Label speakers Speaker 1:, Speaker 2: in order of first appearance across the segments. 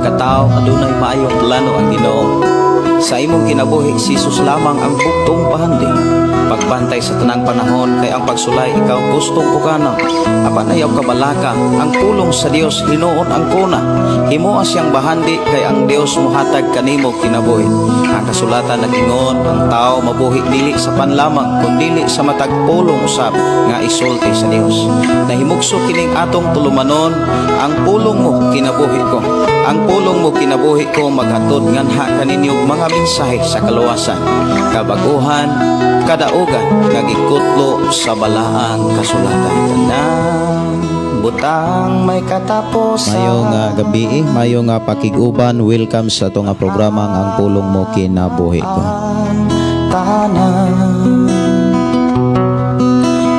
Speaker 1: pagkatao, adunay maayong plano ang Ginoo. Sa imong kinabuhi, si Jesus lamang ang bugtong bahandi. Pagbantay sa tanang panahon kay ang pagsulay ikaw gustong pukanon. Apan ayaw kabalaka, ang pulong sa Dios hinuon ang kuna. Himoa siyang bahandi kay ang Dios mohatag kanimo kinabuhi. Ang kasulatan nag-ingon, ang tao mabuhi dili sa pan lamang kundili sa matag pulong usab nga isulti sa Dios. Nahimugso kining atong tulumanon, ang pulong mo kinabuhi ko. Ang pulong mo kinabuhi ko maghatod nganha kaninyo mga mensahe sa kaluwasan, kabaguhan, kadaugan nga gikutlo sa balaang kasulatan. Tanang butang may katapusan.
Speaker 2: Maayong gabi, maayong pakig-uban, welcome sa ato nga programa Ang Pulong Mo Kinabuhi Ko.
Speaker 1: Tanan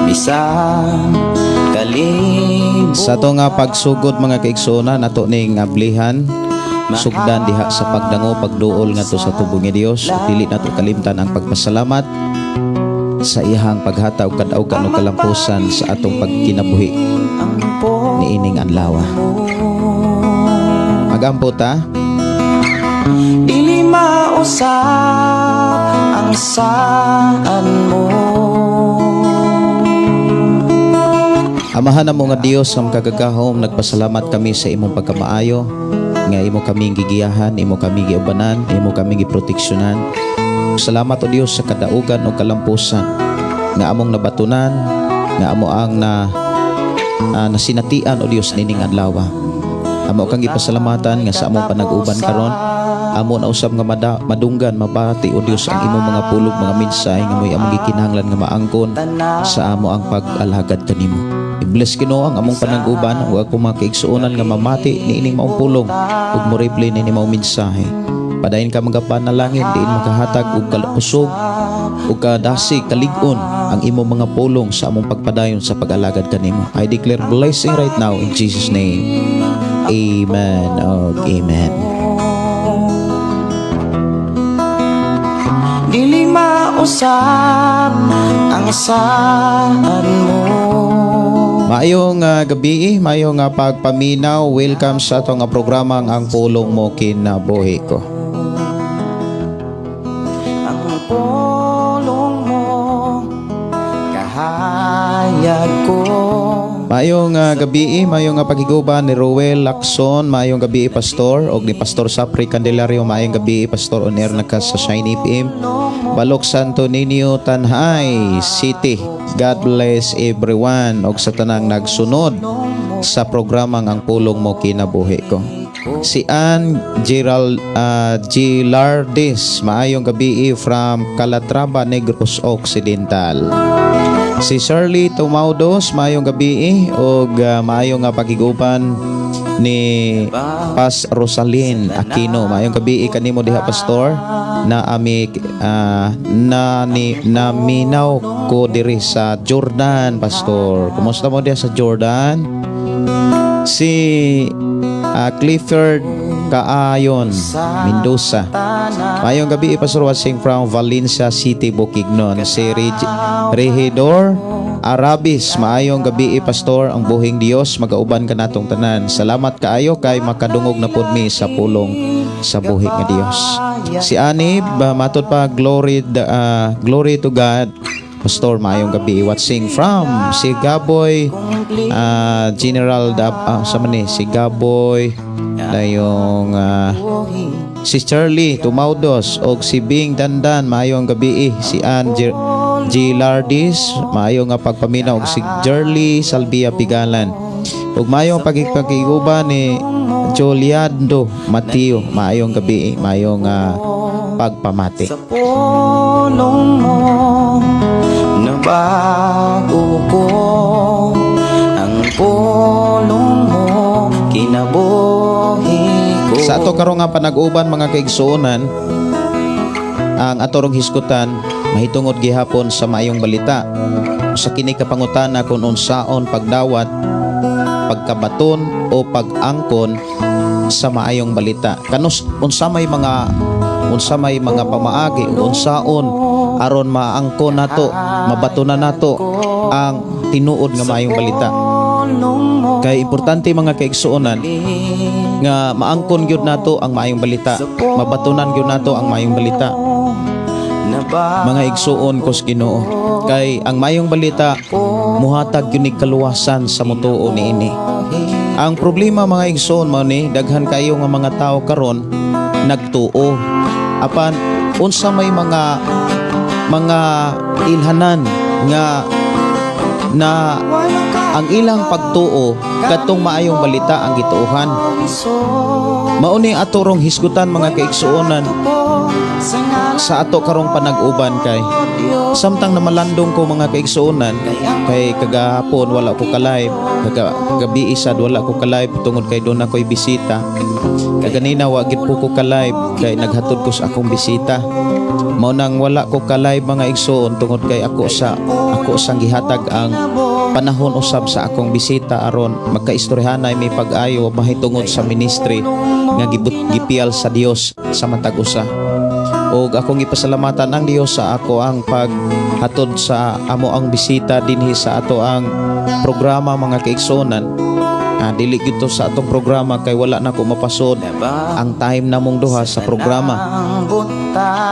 Speaker 1: bisan kalibutan.
Speaker 2: Sa ato nga pagsugod, mga kaigsuonan, ato ning ablihan, sugdan diha sa pagdango, pagduol ngadto sa tubong ni Dios. Ug dili nato kalimtan ang pagpasalamat sa iyahang paghatag og kadaugan ug kalampusan sa atong pagkinabuhi niining adlaw. Magampo ta.
Speaker 1: Dili mausap ang saan mo.
Speaker 2: Amahan namo nga Dios ang kagagahom, nagpasalamat kami sa imong pagkamaayo nga imo kaming gigiyahan, imo kami giubanan, imo kami giproteksyonan. Salamat, o Dios, sa kadaugan o kalampusan nga among nabatunan, nga amo ang na nasinatian, o Dios, nining adlaw. Amo kang gipasalamatan nga sa among panag-uban karon, amo na usab nga madunggan, mabati, o Dios, ang imong mga pulong, mga mensahe nga mo'y among gikinahanglan nga maangkon sa amo ang pag-alagad kanimo. I-bless, Ginoo, ang among panag-uban ug akong mga kaigsuonan nga mamati niining maong pulong ug mo-reply niini maong mensahe. Padayon ka mga panalangin diin makahatag og kusog ug kadasig kalig-on ang imong mga pulong sa among pagpadayon sa pag-alagad kanimo. I declare blessing right now in Jesus' name. Amen. Og amen.
Speaker 1: Dili mausap ang saan mo.
Speaker 2: Maayong gabi, maayong pagpaminaw. Welcome sa atong programang Ang Pulong Mo Kinabuhi Ko.
Speaker 1: Ang pulong mo kahayag ko.
Speaker 2: Maayong gabi, maayong pakiguban ni Ruel Lacson, maayong gabi, Pastor, og ni Pastor Sapri Candelario, maayong gabi, Pastor, on air na ka sa Shine FM. Balok Santo Niño, Tanjay City. God bless everyone og sa tanang nagsunod sa programang Ang Pulong Mo Kinabuhi Ko. Si Ann Gerald Gilardis, maayong gabi from Calatrava, Negros Occidental. Si Shirley Tumaudos, maayong gabi og maayong nga pakiguban ni Pas Rosalyn Aquino. Maayong gabi kanimo diha, Pastor, na ami na ni naminaw ko diri sa Jordan, Pastor. Kumusta mo diha sa Jordan? Si Clifford Kaayon Mendoza. Maayong gabi, Pastor, watching from Valencia City, Bukidnon. Si Regidor Arabis, maayong gabi, Pastor, ang buhing Dios magauban kanatong tanan. Salamat kaayo kay makadungog na pud mi sa pulong sa buhi nga Dios. Si Anib, matod pa glory to God. Pastor, maayong gabi. Watching from si Gaboy General sa man ni si Gaboy dayong si Charlie Tumaudos og si Bing Dandan, maayong gabi. Si Ann Gilardis, maayong nga pagpaminaw, og si Jerly Salvia Pigalan ug maayong pagkikiguban ni Juliando Mateo, maayong gabi, maayong pagpamati.
Speaker 1: Sa pulong mo nabago ko. Ang pulong mo kinabuhi ko.
Speaker 2: Sa ato karong nga panag-uban, mga kaigsuonan, ang atorong hisgutan mahitungod gihapon sa maayong balita. Sa kini ka pangutana kung unsaon pagdawat, pagkabaton o pag-angkon sa maayong balita. Kanus unsa may mga pamaagi, unsaon aron maangkon nato, mabatonan nato ang tinuod nga maayong balita. Kay importante, mga kaigsuonan, nga maangkon gyud nato ang maayong balita, mabatunan gyud nato ang maayong balita, mga igsuon ko sa Ginoo, kay ang maayong balita muhatag gyud ni kaluwasan sa mutuo niini. Ang problema, mga igsuon, mao ni daghan kayo nga mga tao karon nagtuo, apan unsa may mga ilhanan nga na ang ilang pagtuo, kadtong maayong balita ang gituohan? Mao ni ato rong hisgutan, mga kaigsuonan, sa ato karong panag-uban, kay samtang namalandong ko, mga kaigsuonan, kay kagahapon wala ko ka-live, kagabi isad wala ko ka-live tungod kay doon ako'y bisita. Kaganina wa gid po ko ka-live kay naghatod ko sa akong bisita. Mao nang wala ko ka-live, mga igsuon, tungod kay ako sang gihatag ang panahon usab sa akong bisita aron magkaistoryahanay may pag-ayo mahitungod sa ministry nga gipiyal sa Dios sa matag usa. Og akong ipasalamatan ang Dios sa ako ang paghatod sa amo ang bisita dinhi sa ato ang programa, mga kaigsuonan. Dili gyud to sa atong programa kay wala na ko mapasod ang time namong duha sa programa.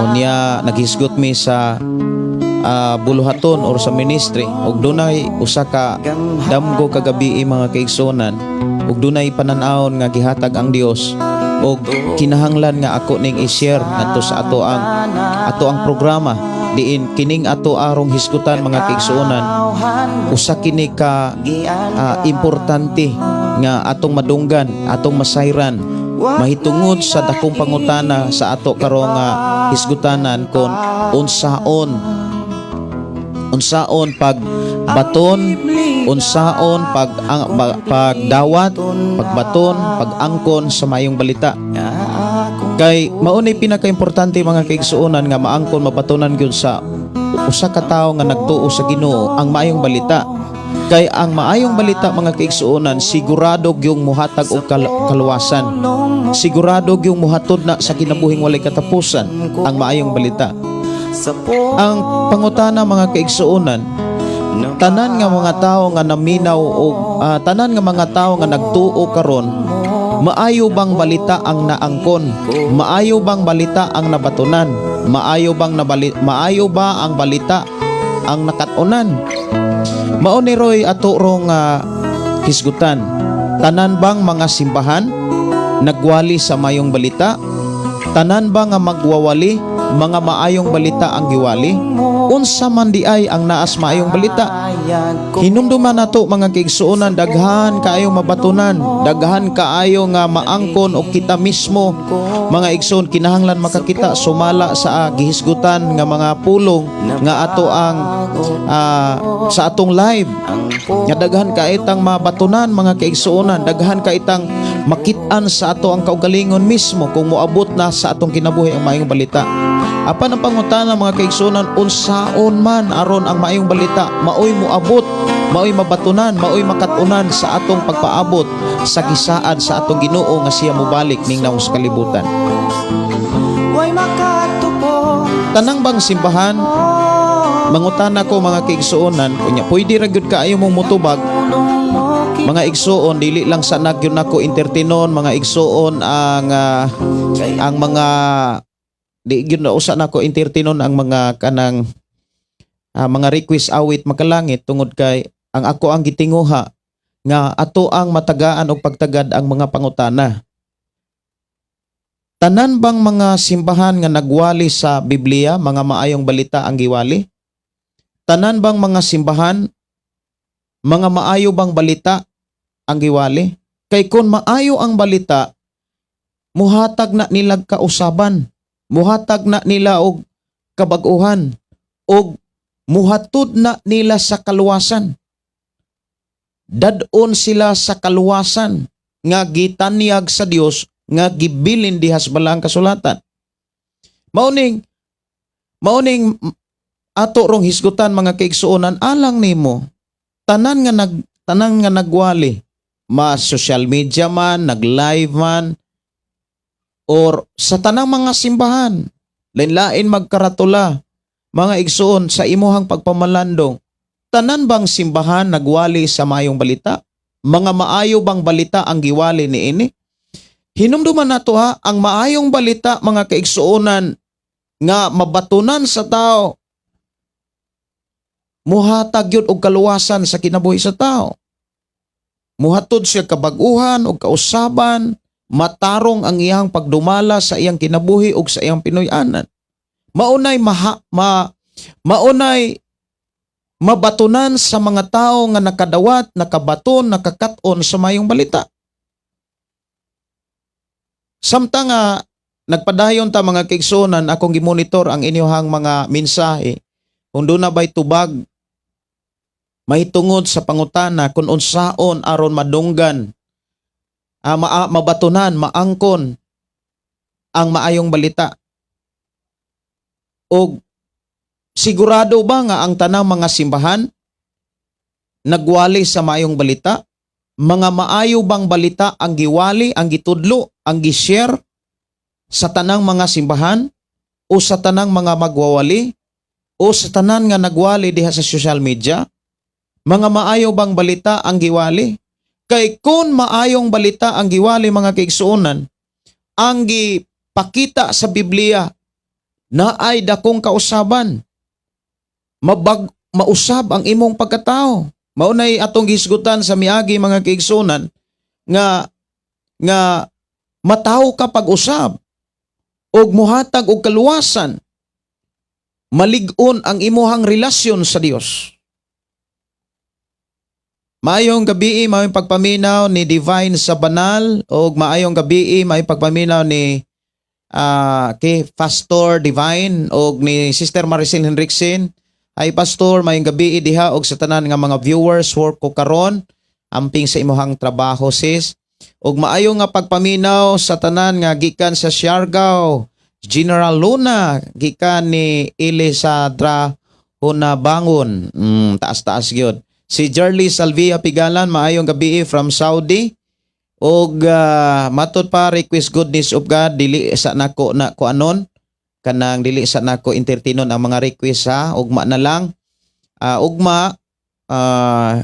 Speaker 2: Unya naghisgot mi sa buluhaton or sa ministry ug dunay usa ka damgo kagabi, mga kaigsuonan, ug dunay panan-awon nga gihatag ang Dios ug kinahanglan nga ako ning i-share ngadto sa ato ang programa, diin kining ato arong hisgutan, mga kaigsuonan, usa kini ka importante nga atong madunggan, atong masayran mahitungod sa dakong pangutana sa ato karong nga hisgutanan kon unsaon unsaon pag baton, unsaon pagdawat, pagbaton, pag-angkon sa maayong balita. Kay mao ni pinakaimportante, mga kaigsuonan, nga maangkon, mabatonan gyud sa usa ka tawo nga nagtuo sa Ginoo ang maayong balita, kay ang maayong balita, mga kaigsuonan, sigurado gyung muhatag og kaluwasan, sigurado gyung muhatod na sa kinabuhing walay katapusan ang maayong balita. Ang pangutana, mga kaigsuonan, tanan nga mga tawo nga naminaw o tanan nga mga tawo nga nagtuo karon, maayo bang balita ang naangkon? Maayo bang balita ang nabatunan? Maayo ba ang balita ang nakat-unan? Mao ni roy ato rong hisgutan. Tanan bang mga simbahan nagwali sa mayong balita? Tanan ba nga magwawali, mga maayong balita ang giwali? Unsa man di ay ang naas maayong balita? Hinumduman nato, mga kaigsuonan, daghan kaayo mabatunan, daghan kaayo nga maangkon og kita mismo, mga igsoon, kinahanglan makakita sumala sa gihisgutan nga mga pulong nga ato ang sa atong live, nga daghan kaitang mabatunan, mga kaigsuonan, daghan kaitang makit-an sa ato ang kaugalingon mismo kung moabot na sa atong kinabuhi ang maayong balita. Apan ang pangutana, mga kaigsuonan, unsaon man aron ang maayong balita maoy moabot, maoy mabatunan, maoy makatunan sa atong pagpaabot sa gisaad sa atong Ginoo nga siya mobalik ning naong sa kalibutan?
Speaker 1: Way makatupo.
Speaker 2: Tanang bang simbahan, mangutana ko, mga kaigsuonan, kunya pwede ra gyud kaayo mong mutubag, mga igsuon. Dili lang sa nagyun nako entertainon, mga igsuon, ang mga di gyud na usa nako entertainon ang mga kanang mga request awit makalangit, tungod kay ang ako ang gitinguha nga ato ang matagaan og pagtagad ang mga pangutana. Tanan bang mga simbahan nga nagwali sa Biblia, mga maayong balita ang giwali? Tanan bang mga simbahan, mga maayo bang balita ang giwali? Kay kung maayo ang balita, muhatag na nila kausaban, muhatag na nila og kabag-uhan, og muhatod na nila sa kaluwasan. Dad-on sila sa kaluwasan nga gitanyag sa Dios nga gibilin dihas balaang kasulatan. Mauning ato rong hisgutan, mga kaigsuonan. Alang nimo, tanan nga nagwali, ma social media man, nag-live man, or sa tanang mga simbahan, lain-lain magkaratula, mga igsuon, sa imuhang pagpamalandong, tanan bang simbahan nagwali sa mayong balita? Mga maayo bang balita ang giwali niini? Hinumduman nato ha, ang maayong balita, mga kaigsuonan, nga mabatunan sa tao, muhatag yun og kaluwasan sa kinabuhi sa tao. Muhatod siya kabag-uhan og kausaban, matarong ang iyang pagdumala sa iyang kinabuhi ug sa iyang Pinoy-anan. Maunay mabatunan sa mga tao nga nakadawat, nakabaton, nakakat-on sa mayong balita. Samtang nga nagpadayon ta, mga kaigsuonan, akong gimonitor ang inyong mga mensahe. Kung duna ba'y tubag mahitungod sa pangutana kung unsaon aron madunggan, mabatunan, maangkon ang maayong balita. Og sigurado ba nga ang tanang mga simbahan nagwali sa maayong balita? Mga maayo bang balita ang giwali, ang gitudlo, ang gishare sa tanang mga simbahan o sa tanang mga magwawali o sa tanan nga nagwali diha sa social media? Mga maayo bang balita ang giwali? Kay kung maayong balita ang giwali, mga kaigsuonan, ang gipakita sa Biblia na ay dakong kausaban. Mausab ang imong pagkatao. Maunay atong gisgutan sa miagi, mga kaigsuonan, nga nga matawo ka pag-usab og muhatag og kaluwasan, malig-on ang imuhang relasyon sa Dios. Maayong gabi, maayong pagpaminaw ni Divine sa Banal og maayong gabi, maayong pagpaminaw ni kay Pastor Divine og ni Sister Maricel Henriksen. Ay Pastor, maayong gabi diha og sa tanan nga mga viewers, work ko karon. Amping sa imuhang trabaho, sis. Og maayo nga pagpaminaw sa tanan nga gikan sa Siargao, General Luna, gikan ni Elisadra Hunabangon. Taas-taas gyud. Si Jerly Salvia Pigalan, maayong gabi from Saudi. Og matod pa request Goodness of God, dili sa nako na kuanon, kanang dili sa nako entertainon ang mga request ha, ugma na lang. Ugma,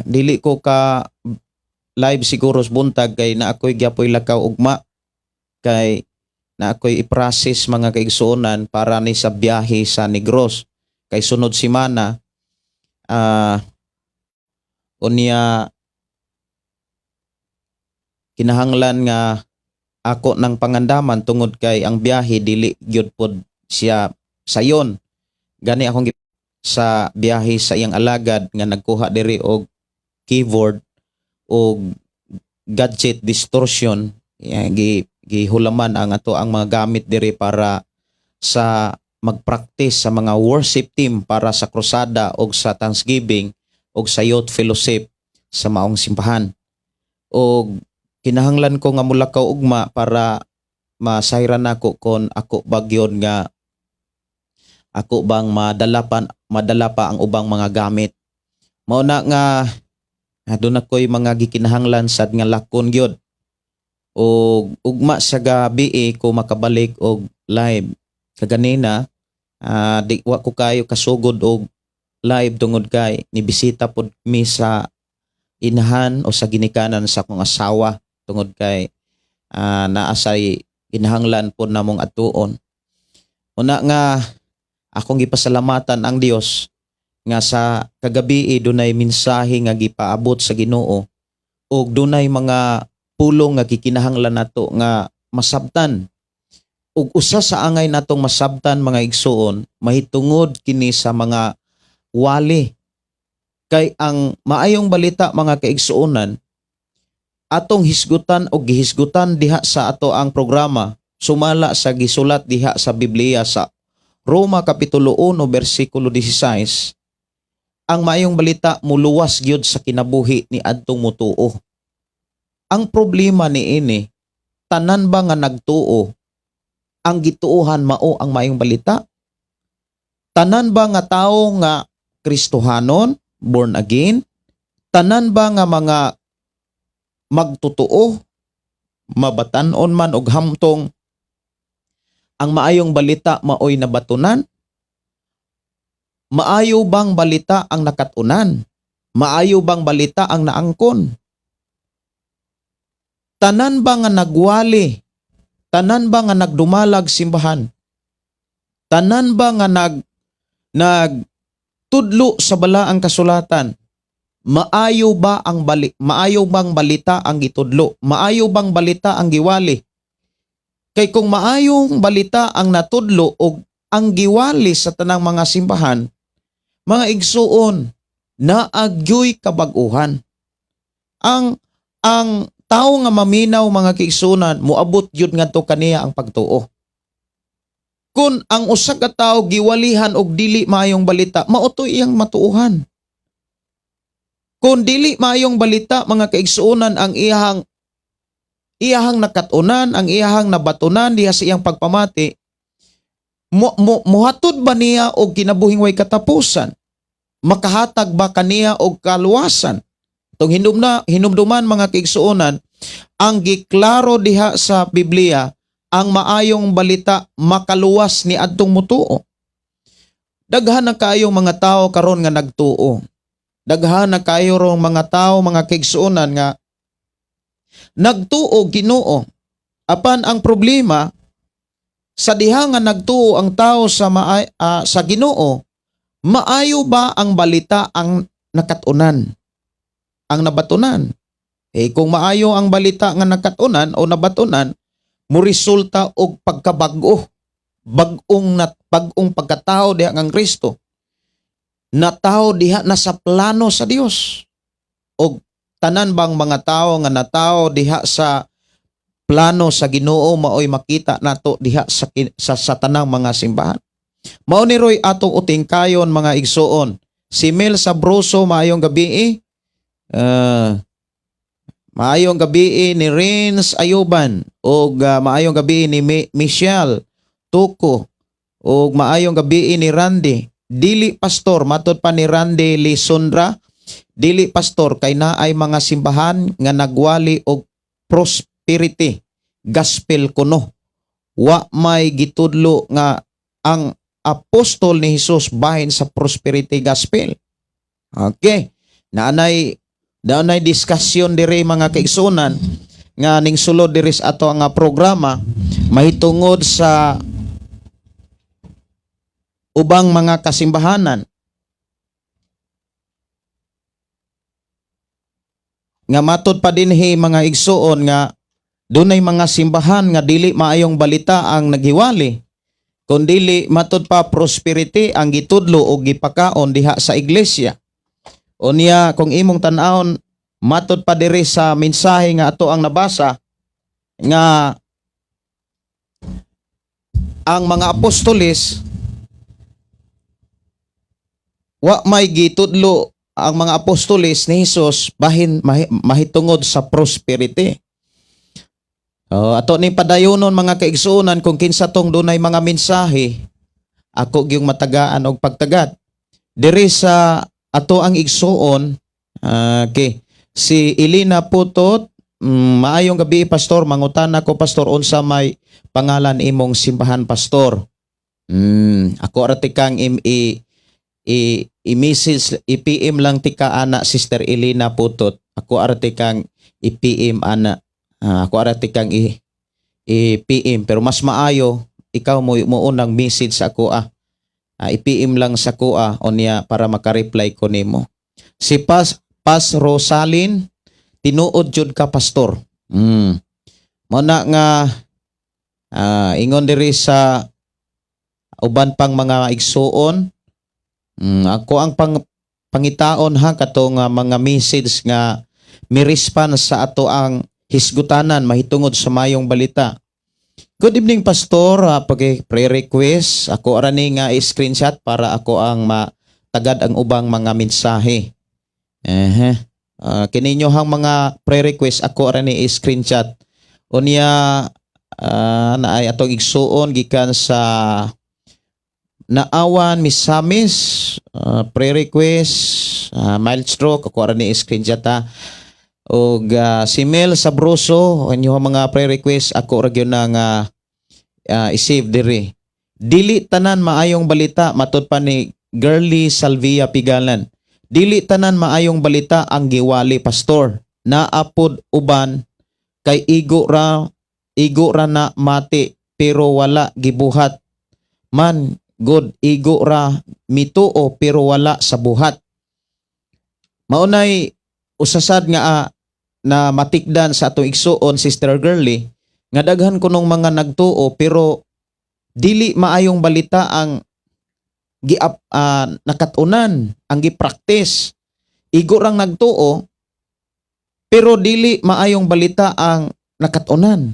Speaker 2: dili ko ka live siguro sa buntag kay na ako'y gyapoy lakaw ugma, kay na ako'y i-process, mga kaigsuonan, para ni sa biyahe sa Negros kay sunod semana. Unya kinahanglan nga ako ng pangandaman tungod kay ang biyahe dili gyud pod siya sayon. Gani akong sa biyahe sa iyang alagad nga nagkuha diri og keyboard og gadget distortion. Yeah, gihulaman ang ato ang mga gamit diri para sa magpractice sa mga worship team para sa krusada og sa Thanksgiving og sa youth fellowship sa maong simbahan. Og kinahanglan ko nga mulakaw ugma para masayran nako kon ako bagyon nga ako bang madala pa ang ubang mga gamit. Mao na nga doon ako'y mga gikinahanglan sad nga lakon gyud. Og ugma sa gabi eh, ko makabalik og live. Kaganina di wa ko kayo kasugod og live tungod kay nibisita pod mi sa inahan o sa ginikanan sa akong asawa tungod kay naa say kinahanglan pod namong atuon. Una nga akong gipasalamatan ang Dios nga sa kagabi eh, dunay mensahe nga gipaabot sa Ginoo ug dunay mga pulong nga gikinahanglan nato nga masabtan. Ug usa sa angay natong masabtan, mga igsuon, mahitungod kini sa mga wali, kay ang maayong balita, mga kaigsuonan, atong hisgutan o gihisgutan diha sa ato ang programa sumala sa gisulat diha sa Biblia sa Roma kapitulo 1 bersikulo 16, ang maayong balita muluwas gyud sa kinabuhi ni adtong mutuo. Ang problema niini, tanan ba nga nagtuo ang gituohan mao ang maayong balita? Tanan ba nga tawo nga Kristohanon, born again? Tanan ba nga mga magtotoo, mabatan-on man og hamtong ang maayong balita maoy nabatunan? Maayo bang balita ang nakatunan? Maayo bang balita ang naangkon? Tanan ba nga nagwali? Tanan ba nga nagdumalag simbahan? Tanan ba nga nag nagtudlo sa balaang kasulatan? Maayo bang balita ang gitudlo? Maayo bang balita ang giwali? Kay kung maayong balita ang natudlo og ang giwali sa tanang mga simbahan, mga igsuon, naa gyoy kabag-uhan. Ang tao nga maminaw, mga kaigsuonan, moabot gyud ngadto kaniya ang pagtuo. Kung ang usa ka tawo giwalihan og dili maayong balita, mao to iyang matuuhan. Kung dili maayong balita, mga kaigsuonan, ang iyahang nakatunan, ang iyahang nabatunan diha sa iyang pagpamati, mo, mo muhatod ba niya og kinabuhing way katapusan? Makahatag ba kaniya og kaluwasan? Tong hinumduman, mga kaigsuonan, ang giklaro diha sa Biblia, ang maayong balita makaluwas ni adtong mutuo. Daghan na kaayong mga tao karon nga nagtuo. Daghan na kaayo rong mga tao, mga kaigsuonan, nga nagtuo Ginoo. Apan ang problema sa diha nga nagtuo ang tao sa Ginoo, maayo ba ang balita ang nakatunan? Ang nabatunan? Eh kung maayo ang balita nga nakatunan o nabatunan, mo resulta og pagkabag-o, bag-ong pagkatao diha ngang Kristo. Natawo diha na sa plano sa Dios. Og tanan bang mga tao nga natawo diha sa plano sa Ginoo maoy makita nato diha sa tanang mga simbahan? Mao ni roy atong utingkayon, mga igsuon. Si Mel Sabroso, maayong gabi eh. Maayong gabi ni Renz Ayuban ug maayong gabi ni Michelle Tuco ug maayong gabi ni Randy. Dili, pastor, matod pa ni Randy Lisondra, dili, pastor, kay naay mga simbahan nga nagwali og prosperity gospel kuno. Wa may gitudlo nga ang apostol ni Jesus bahin sa prosperity gospel. Okay. Naanay diskusyon diri, mga kaigsunan, nga ning sulod diri sa ato nga programa mahitungod sa ubang mga kasimbahanan nga matod pa dinhi, mga igsuon, nga dunay mga simbahan nga dili maayong balita ang naghiwali kundili matod pa prosperity ang gitudlo o gipakaon diha sa iglesia. Unya kung imong tan-awon, matod pa diri sa mensahe nga ato ang nabasa nga ang mga apostoles, wa may gitudlo ang mga apostoles ni Jesus bahin mahitungod sa prosperity. Oh, ato ni padayonon, mga kaigsuonan, kung kinsa tong dunay mga mensahe, ako gyung matagaan og pagtagad. Diri sa ato ang igsuon, okay. Si Elena Putot, maayong gabi, pastor, mangutana ko, pastor, unsa may pangalan imong simbahan, pastor? Ako ra tikang im i i, i-message, i-PM lang tika ana, Sister Elena Putot. Ako ara tikang i-PM ana. Ah, ako ara tikang i i-PM pero mas maayo ikaw mo mo unang message sa ako ah. Ah, i-PM lang sa ko ah unya para maka-reply ko nimo. Si Pas Pas Rosalin, tinuod jud ka, pastor. Mo na nga ingon diri sa uban pang mga igsuon. Ako ang pangitaon ha kato nga mga message nga mi-response sa ato ang hisgutanan mahitungod sa mayong balita. Good evening, pastor, pag pre-request ako ra ni nga i-screenshot para ako ang matagad ang ubang mga mensahe. Eh, kininyo hang mga pre-request, ako ra ni i-screenshot. Unya naay atong igsuon gikan sa Naawan Misamis, pre-request, mild stroke, ako ra ni i-screenshot ha. Og si Mel Sabroso, inyo mga pre-request, ako ra gyud na nga i-save diri. Dili tanan maayong balita, matod pa ni Girly Salvia Pigalan. Dili tanan maayong balita ang giwali, pastor. Naapod uban Kay igo ra na mati pero wala gibuhat. Man god igo ra mituo pero wala sa buhat. Maunay usasad nga na matikdan sa atong igsuon, Sister Girly, nga daghan kunong mga nagtuo pero dili maayong balita ang giap nakatunan, ang gipractice. Igo rang nagtuo pero dili maayong balita ang nakatunan.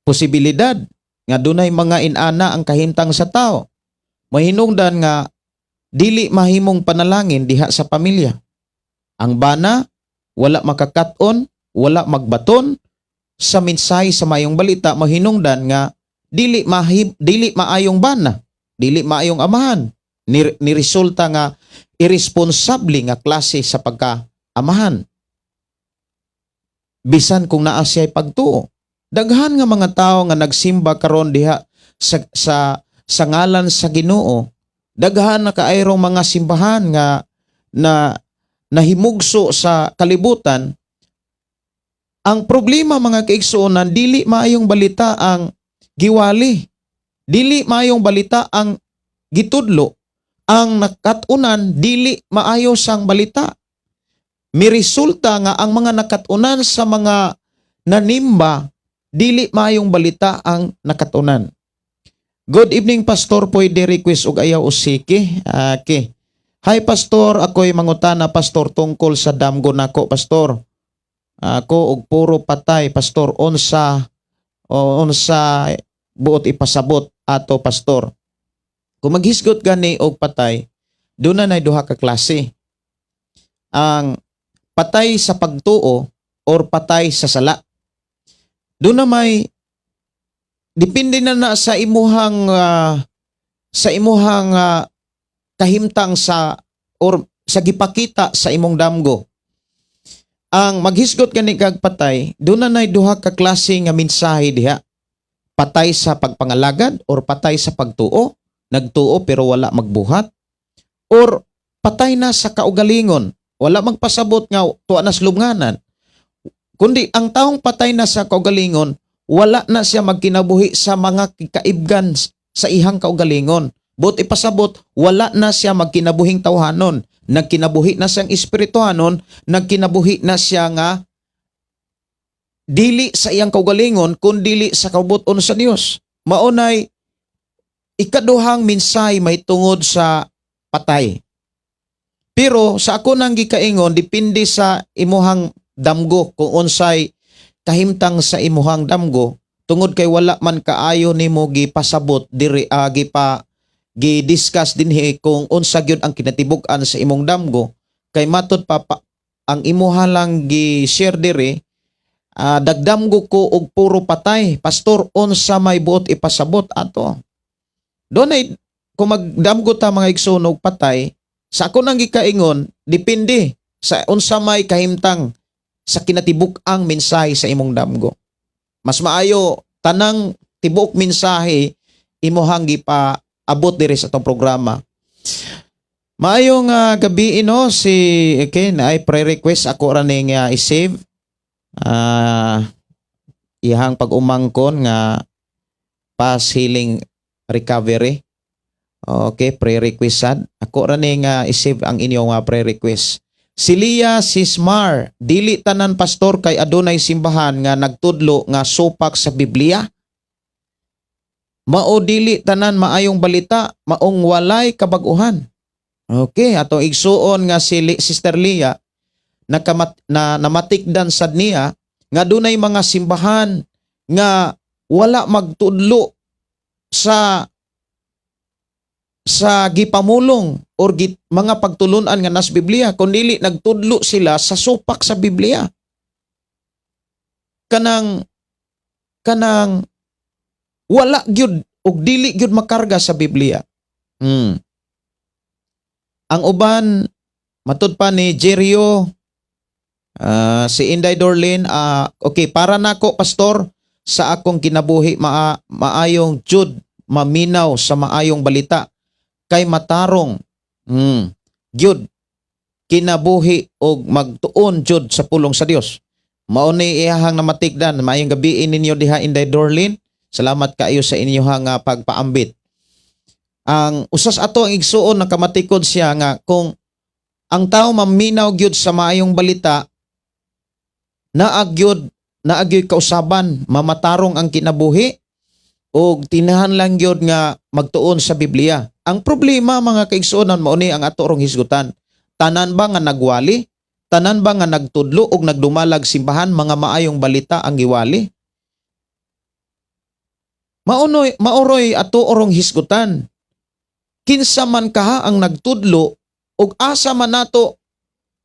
Speaker 2: Posibilidad nga dunay mga inana ang kahimtang sa tao. Mahinungdan nga dili mahimong panalangin diha sa pamilya. Ang bana wala makakat-on, wala magbaton sa mensahe sa mayong balita, mahinungdan nga dili maayong bana, dili maayong amahan. Ni resulta nga irresponsable nga klase sa pagka-amahan. Bisan kung naa siya'y pagtuo. Daghan nga mga tao nga nagsimba karon diha sa ngalan sa Ginoo. Daghan na kaayrong mga simbahan nga na nahimugso sa kalibutan. Ang problema, mga kaigsuonan, dili maayong balita ang giwali. Dili maayong balita ang gitudlo. Ang nakatunan dili maayo sang balita. Miresulta nga ang mga nakatunan sa mga nanimba, dili maayong balita ang nakatunan. Good evening, Pastor, pwede request og "Ayaw Usiki"? Okay. Hi, Pastor, ako'y mangutana, Pastor, tungkol sa damgo nako, Pastor. Ako og puro patay, Pastor, unsa o unsa buot ipasabot ato, Pastor? Kung maghisgot gani og patay, doon na duha ka klase. Ang patay sa pagtuo or patay sa sala. Doon na may depende na na sa imuhang kahimtang sa or sa gipakita sa imong damgo. Ang maghisgot gani kag patay, doon na nay duha ka klase nga mensahe diha. Patay sa pagpangalagad or patay sa pagtuo, nagtuo pero wala magbuhat, or patay na sa kaugalingon, wala magpasabot nga tuwa na sa lubnganan. Kundi ang taong patay na sa kaugalingon, wala na siya magkinabuhi sa mga kaibgan sa ihang kaugalingon. Buot ipasabot, wala na siya magkinabuhing tawhanon. Nagkinabuhi na siyang espirituhanon, nagkinabuhi na siya nga dili sa iyang kaugalingon kun dili sa kaubuton sa Dios. Maunay ikaduhang minsay may tungod sa patay. Pero sa ako nang gikaingon, depende sa imuhang damgo kung unsay kahimtang sa imuhang damgo, tungod kay wala man kaayo nimo gipasabot diri, gipa gi-discuss dinhi kung unsa gyud ang kinatibuk-an sa imong damgo, kay matud pa, ang imuha lang gi-share diri, dagdamgo ko og puro patay, Pastor, unsa may buot ipasabot ato? Doon kung magdamgo ta, mga igsoon, og patay, sa ako nang gikaingon, depende sa unsa may kahimtang sa kinatibuk-ang mensahe sa imong damgo. Mas maayo tanang tibuok mensahe imuhang gipa abot diri sa atong programa. Maayong gabi ino si, okay na ay pre-request ako ra ning i-save ihang pag-umangkon nga fast healing recovery. Okay, pre-request sad. Ako ra ning i-save ang inyong pre-request. Si Lia Sismar, dili tanan, Pastor, kay adunay simbahan nga nagtudlo nga supak sa Biblia. Mao dili tanan maayong balita, maong walay kabag-uhan. Okay, atong igsuon nga si Sister Lia nakamat, na namatikdan sad niya nga dunay mga simbahan nga wala magtudlo sa gipamulong or mga pagtulunan nga nas Biblia, kundi nagtudlo sila sa supak sa Biblia, kanang wala gyud og dili gyud makarga sa Biblia. Ang uban matud pa ni Jerio, si Inday Dorlin, okay, para nako, Pastor, sa akong kinabuhi maayong jud maminaw sa maayong balita kay matarong gyud kinabuhi og magtuon jud sa pulong sa Dios. Mao ni iyahang namatikdan. Maayong gabi ninyo diha, Inday Dorlin. Salamat kaayo sa inyohang pagpaambit. Ang usas ato ang igsuon, nakamatikod siya nga kung ang tao maminaw gyud sa maayong balita, naa gyud kausaban, mamatarong ang kinabuhi og tinahan lang gyud nga magtuon sa Biblia. Ang problema, mga kaigsuonan, mao ni ang ato rong hisgutan. Tanan ba nga nagwali? Tanan ba nga nagtudlo og nagdumalag simbahan, mga maayong balita ang giwali? Maunoy, maoroy ato orong hisgutan. Kinsa man kaha ang nagtudlo ug asa man nato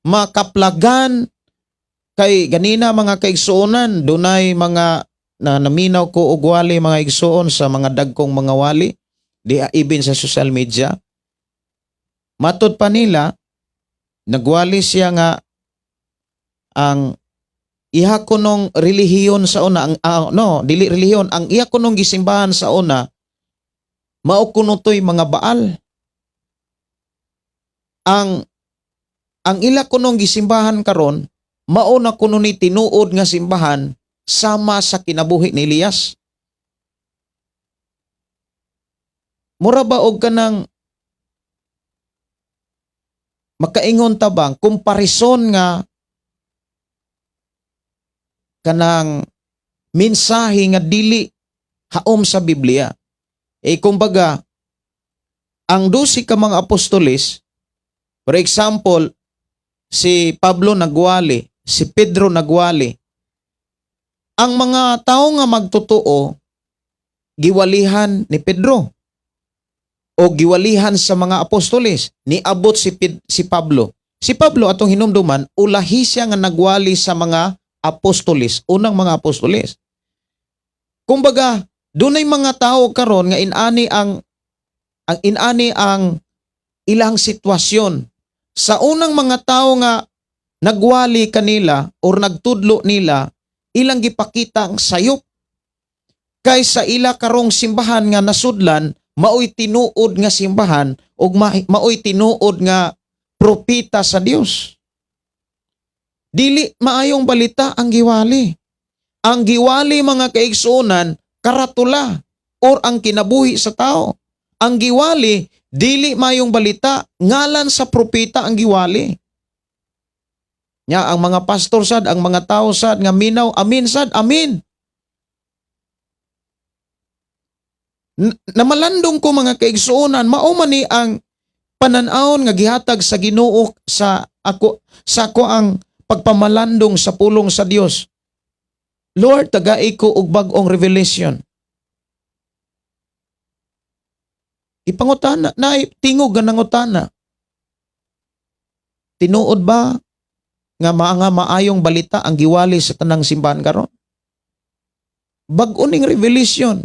Speaker 2: makaplagan? Kay ganina, mga kaigsuonan, dunay mga na naminaw ko og wali, mga igsuon, sa mga dagkong mga wali di even sa social media. Matud pa nila, nagwali siya nga ang iha kunong relihiyon sa una, ang no, dili relihiyon, ang iya kunong gisimbahan sa una mao kuno to'y mga Baal. Ang ila kunong gisimbahan karon mao na kuno ni tinuod nga simbahan sama sa kinabuhi ni Elias. Mura ba og kanang makaingon ta bang komparison nga kanang mensahe nga dili haom sa Biblia? Eh kumbaga, ang 12 ka mga apostoles, for example, si Pablo nagwali, si Pedro nagwali. Ang mga tao nga magtotoo, giwalihan ni Pedro o giwalihan sa mga apostoles, niabot si Pablo. Si Pablo, atong hinumduman, ulahi siya nga nagwali sa mga apostoles, unang mga apostoles. Kumbaga, dunay mga tao karon nga inani ang ilang sitwasyon. Sa unang mga tao nga nagwali kanila or nagtudlo nila, ilang gipakita ang sayop. Kay sa ila karong simbahan nga nasudlan, maoy tinuod nga simbahan ug maoy tinuod nga propeta sa Dios. Dili maayong balita ang giwali. Ang giwali, mga kaigsuonan, karatula or ang kinabuhi sa tao. Ang giwali, dili maayong balita, ngalan sa propeta ang giwali. Nya ang mga pastor sad, ang mga tao sad nga minaw, amin sad, amin. Namalandong ko, mga kaigsuonan, mao man ni ang panan-awon nga gihatag sa Ginoo sa ako ang pagpamalandong sa pulong sa Dios. Lord, tagai ko og bag-ong revelation. Ipangutana, na tingog nga nangutana. Tinuod ba nga mga maayong balita ang giwali sa tanang simbahan karon? Bag-o ning revelation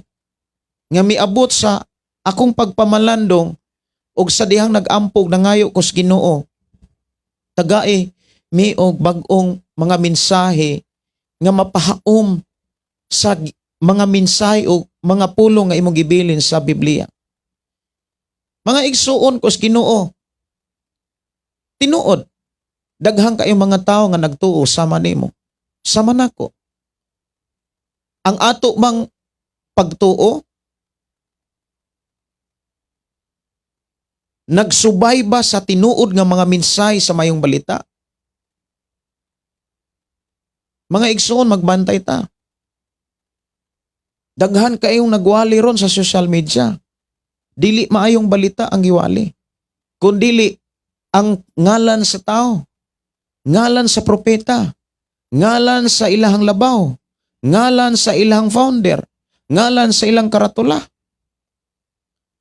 Speaker 2: nga miabot sa akong pagpamalandong og sa dihang nag-ampog, nangayo ko sa Ginoo. Tagai mi og bag-ong mga mensahe nga mapahaom sa mga mensahe o mga pulong nga imong gibilin sa Biblia. Mga igsuon ko sa Ginoo, tinuod, daghan kayo mga tao nga nagtuo sama nimo. Sama nako. Ang ato mang pagtuo, nagsubay ba sa tinuod nga mga mensahe sa mayong balita? Mga igsoon, magbantay ta. Daghan kayong nagwali ron sa social media. Dili maayong balita ang giwali. Kung dili ang ngalan sa tao, ngalan sa propeta, ngalan sa ilahang labaw, ngalan sa ilang founder, ngalan sa ilang karatula.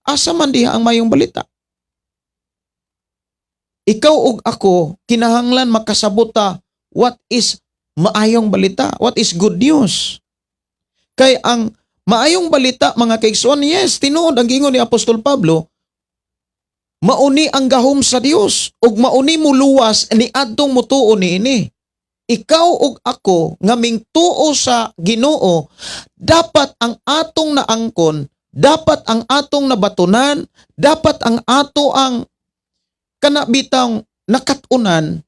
Speaker 2: Asa man diha ang mayong balita? Ikaw ug ako kinahanglan makasabot ta what is maayong balita, what is good news. Kay ang maayong balita, mga kaigsoon, yes, tinuod ang giingon ni Apostol Pablo, mauni ang gahom sa Dios ug mauni muluwas ni adtong mutuo niini. Ikaw ug ako nga mingtuo sa Ginoo, dapat ang atong naangkon, dapat ang atong nabatunan, dapat ang ato ang kana bitang nakat-unan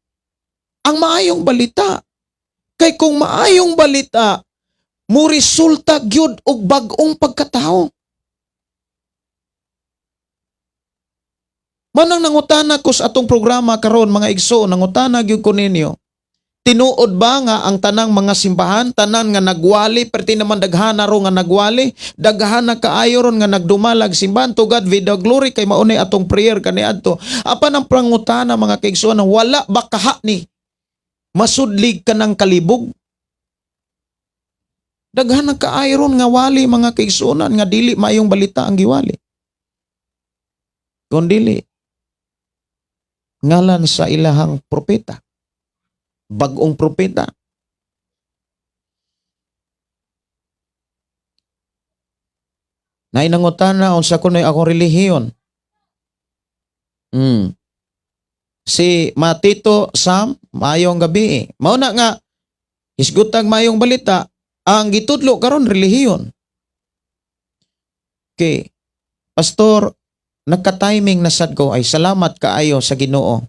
Speaker 2: ang maayong balita. Kay kung maayong balita, mo resulta gyud og bag-ong pagkatao. Manang nangutana ko sa atong programa karon, mga igsoon, nangutana gyud ko ninyo. Tinuod ba nga ang tanang mga simbahan, tanan nga nagwali, perti naman daghana ro nga nagwali, daghana kaayo ron nga nagdumalag simbahan, to God be the glory, kay maunay atong prayer kaniadto. Apan ang pangutana, mga kaigsoon, wala ba kaha ni masudlig ka ng kalibog? Daghan na kaayo ron nga wali, mga kaigsuonan, nga dili maayong balita ang giwali. Kung dili ngalan sa ilahang propeta, bagong propeta. Nainangutana unsa kunoy akong relihiyon. Si Matito Sam, maayong gabi. Mao na nga hisgutag maayong balita, ang gitudlo karon relihiyon. Okay. Pastor, nagka-timing na sad ko, ay salamat kaayo sa Ginoo.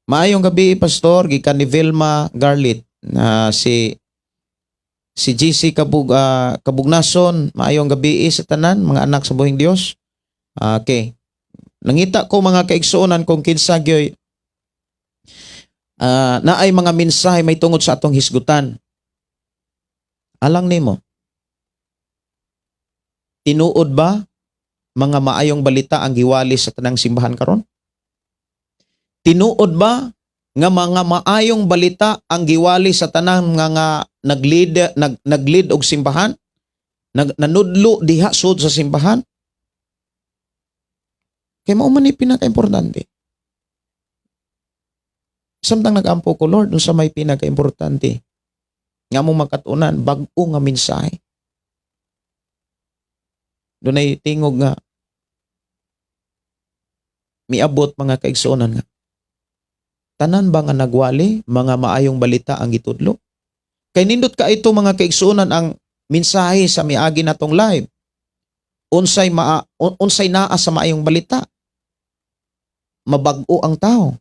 Speaker 2: Maayong gabi, Pastor, gikan ni Vilma Garlit na si GC Kabugnason, maayong gabi sa tanan mga anak sa buhing Dios. Okay. Nangita ko, mga kaigsuonan, kung kinsa gyoy naay mga mensahe may tungod sa atong hisgutan. Alang nimo. Tinuod ba mga maayong balita ang giwali sa tanang simbahan karon? Tinuod ba nga mga maayong balita ang giwali sa tanang nga nag-lead og simbahan? Nanudlo diha sud sa simbahan? Kay mao man ni pinaka-importante. Samtang nag-ampo ko, "Lord, unsa may pinaka-importante nga mo makatunan bag-o nga mensahe?" Dunay tingog nga miabot, mga kaigsuonan, nga tanan ba nga nagwali mga maayong balita ang gitudlo? Kay nindot ka ito, mga kaigsuonan, ang mensahe sa miagi natong live. Unsay naa sa maayong balita? Mabag-o ang tao.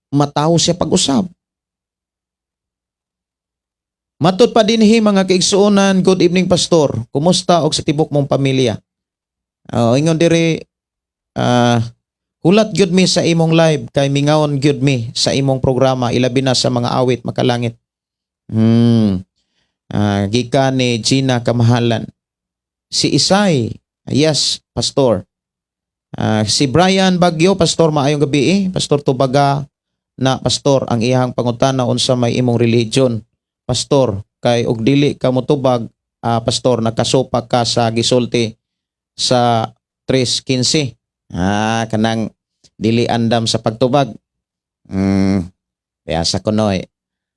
Speaker 2: Matawo siya pag-usab. Matod pa dinhi, mga kaigsuonan, "Good evening, Pastor. Kumusta og sa tibok mong pamilya?" Ingon diri, "Hulat gyud mi sa imong live kay mingawon gyud mi sa imong programa, ilabi na sa mga awit makalangit." Gikan ni Gina Kamahalan. Si Isay, "Yes, Pastor." Si Brian Bagyo, "Pastor, maayong gabi eh. Pastor, tubaga na, Pastor, ang iyang pangutana, unsa may imong religion, Pastor, kay og dili ka motubag, Pastor, nakasupak ka sa gisulti sa 3:15." Kanang dili andam sa pagtubag. Kaya sa kunoy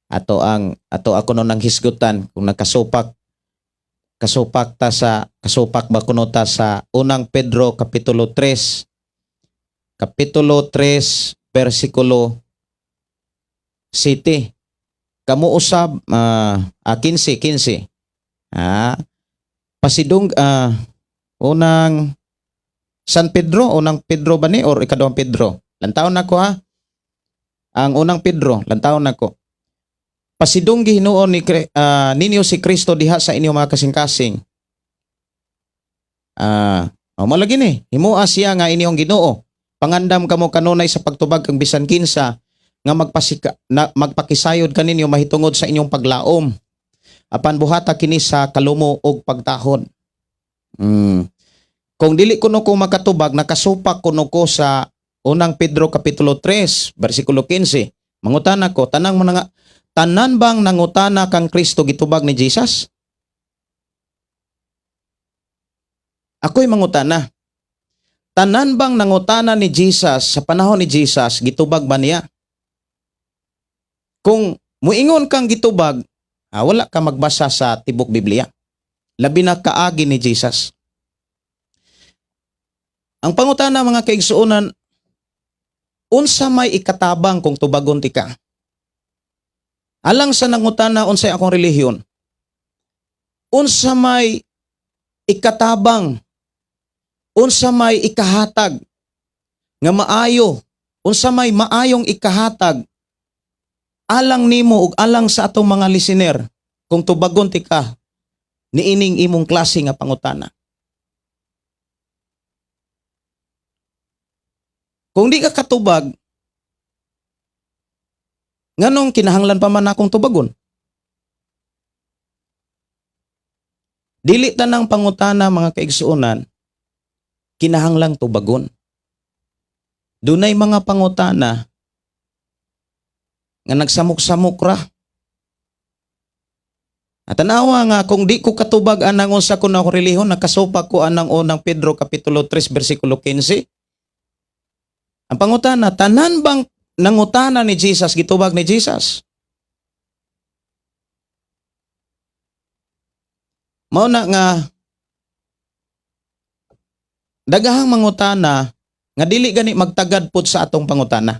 Speaker 2: ato ang ato ako no nang hisgutan kung nakasupak kasupak ta sa kasupak ba kuno ta sa Unang Pedro kapitulo 3, kapitulo 3 versikulo 7. Kamo usab, 15 15. Pasidung unang San Pedro, Unang Pedro ba ni or Ikaduhang Pedro? Lantawon nako ha. Ang Unang Pedro, lantawon nako. Pasidunggi hinuon ni ninyo si Kristo diha sa inyong mga kasing-kasing. Oh, malagi ni. Himoa siya nga inyong Ginoo. Pangandam kamo kanunay sa pagtubag kang bisan kinsa nga magpakisayod kaninyo mahitungod sa inyong paglaom. Apan buhata kini sa kalumo og pagtahod. Kung dili kuno ko makatubag, nakasupak kuno ko sa Unang Pedro kapitulo 3, versikulo 15. Mangutana ko, tanang mo na nga, tanan bang nangutana kang Kristo gitubag ni Jesus? Ako'y mangutana. Tanan bang nangutana ni Jesus sa panahon ni Jesus, gitubag ba niya? Kung muingon kang gitubag, wala ka magbasa sa tibok Biblia. Labi na kaagi ni Jesus. Ang pangutana, mga kaigsuonan, unsa may ikatabang kung tubagon ti ka? Alang sa nangutana unsay akong relihiyon, unsa may ikatabang, unsa may ikahatag nga maayo Unsa may maayong ikahatag alang nimo ug alang sa atong mga listener kung tubagon ti ka niining imong klase nga pangutana? Kung di ka katubag, nganong kinahanglan pa man akong tubagon? Dili tanang pangutana, mga kaigsuonan, kinahanglang tubagon. Dunay mga pangutana nga nagsamok-samok ra. At tanawa nga kung di ko katubag anang unsa ko na ako relihiyon, nakasupak ko anang Unang Pedro kapitulo 3 bersikulo 15. Ang pangutana, tanan bang nangutana ni Jesus gitubag ni Jesus? Mao na nga daghang mangutana nga dili gani magtagad pud sa atong pangutana.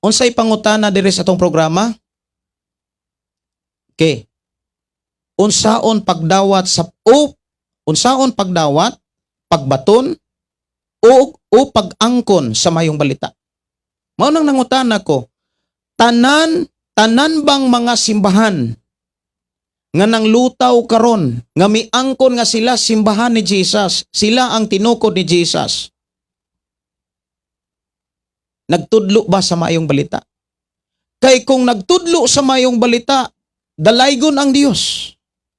Speaker 2: Unsay pangutana diri sa atong programa? Okay. Unsaon pagdawat sa o unsaon pagdawat, pagbaton o pag-angkon sa mayong balita? Mao nang nangutana ko, tanan tanan bang mga simbahan nga nanglutaw karon nga miangkon nga sila simbahan ni Jesus, sila ang tinukod ni Jesus, nagtudlo ba sa maayong balita? Kay kung nagtudlo sa maayong balita, dalaygon ang Dios.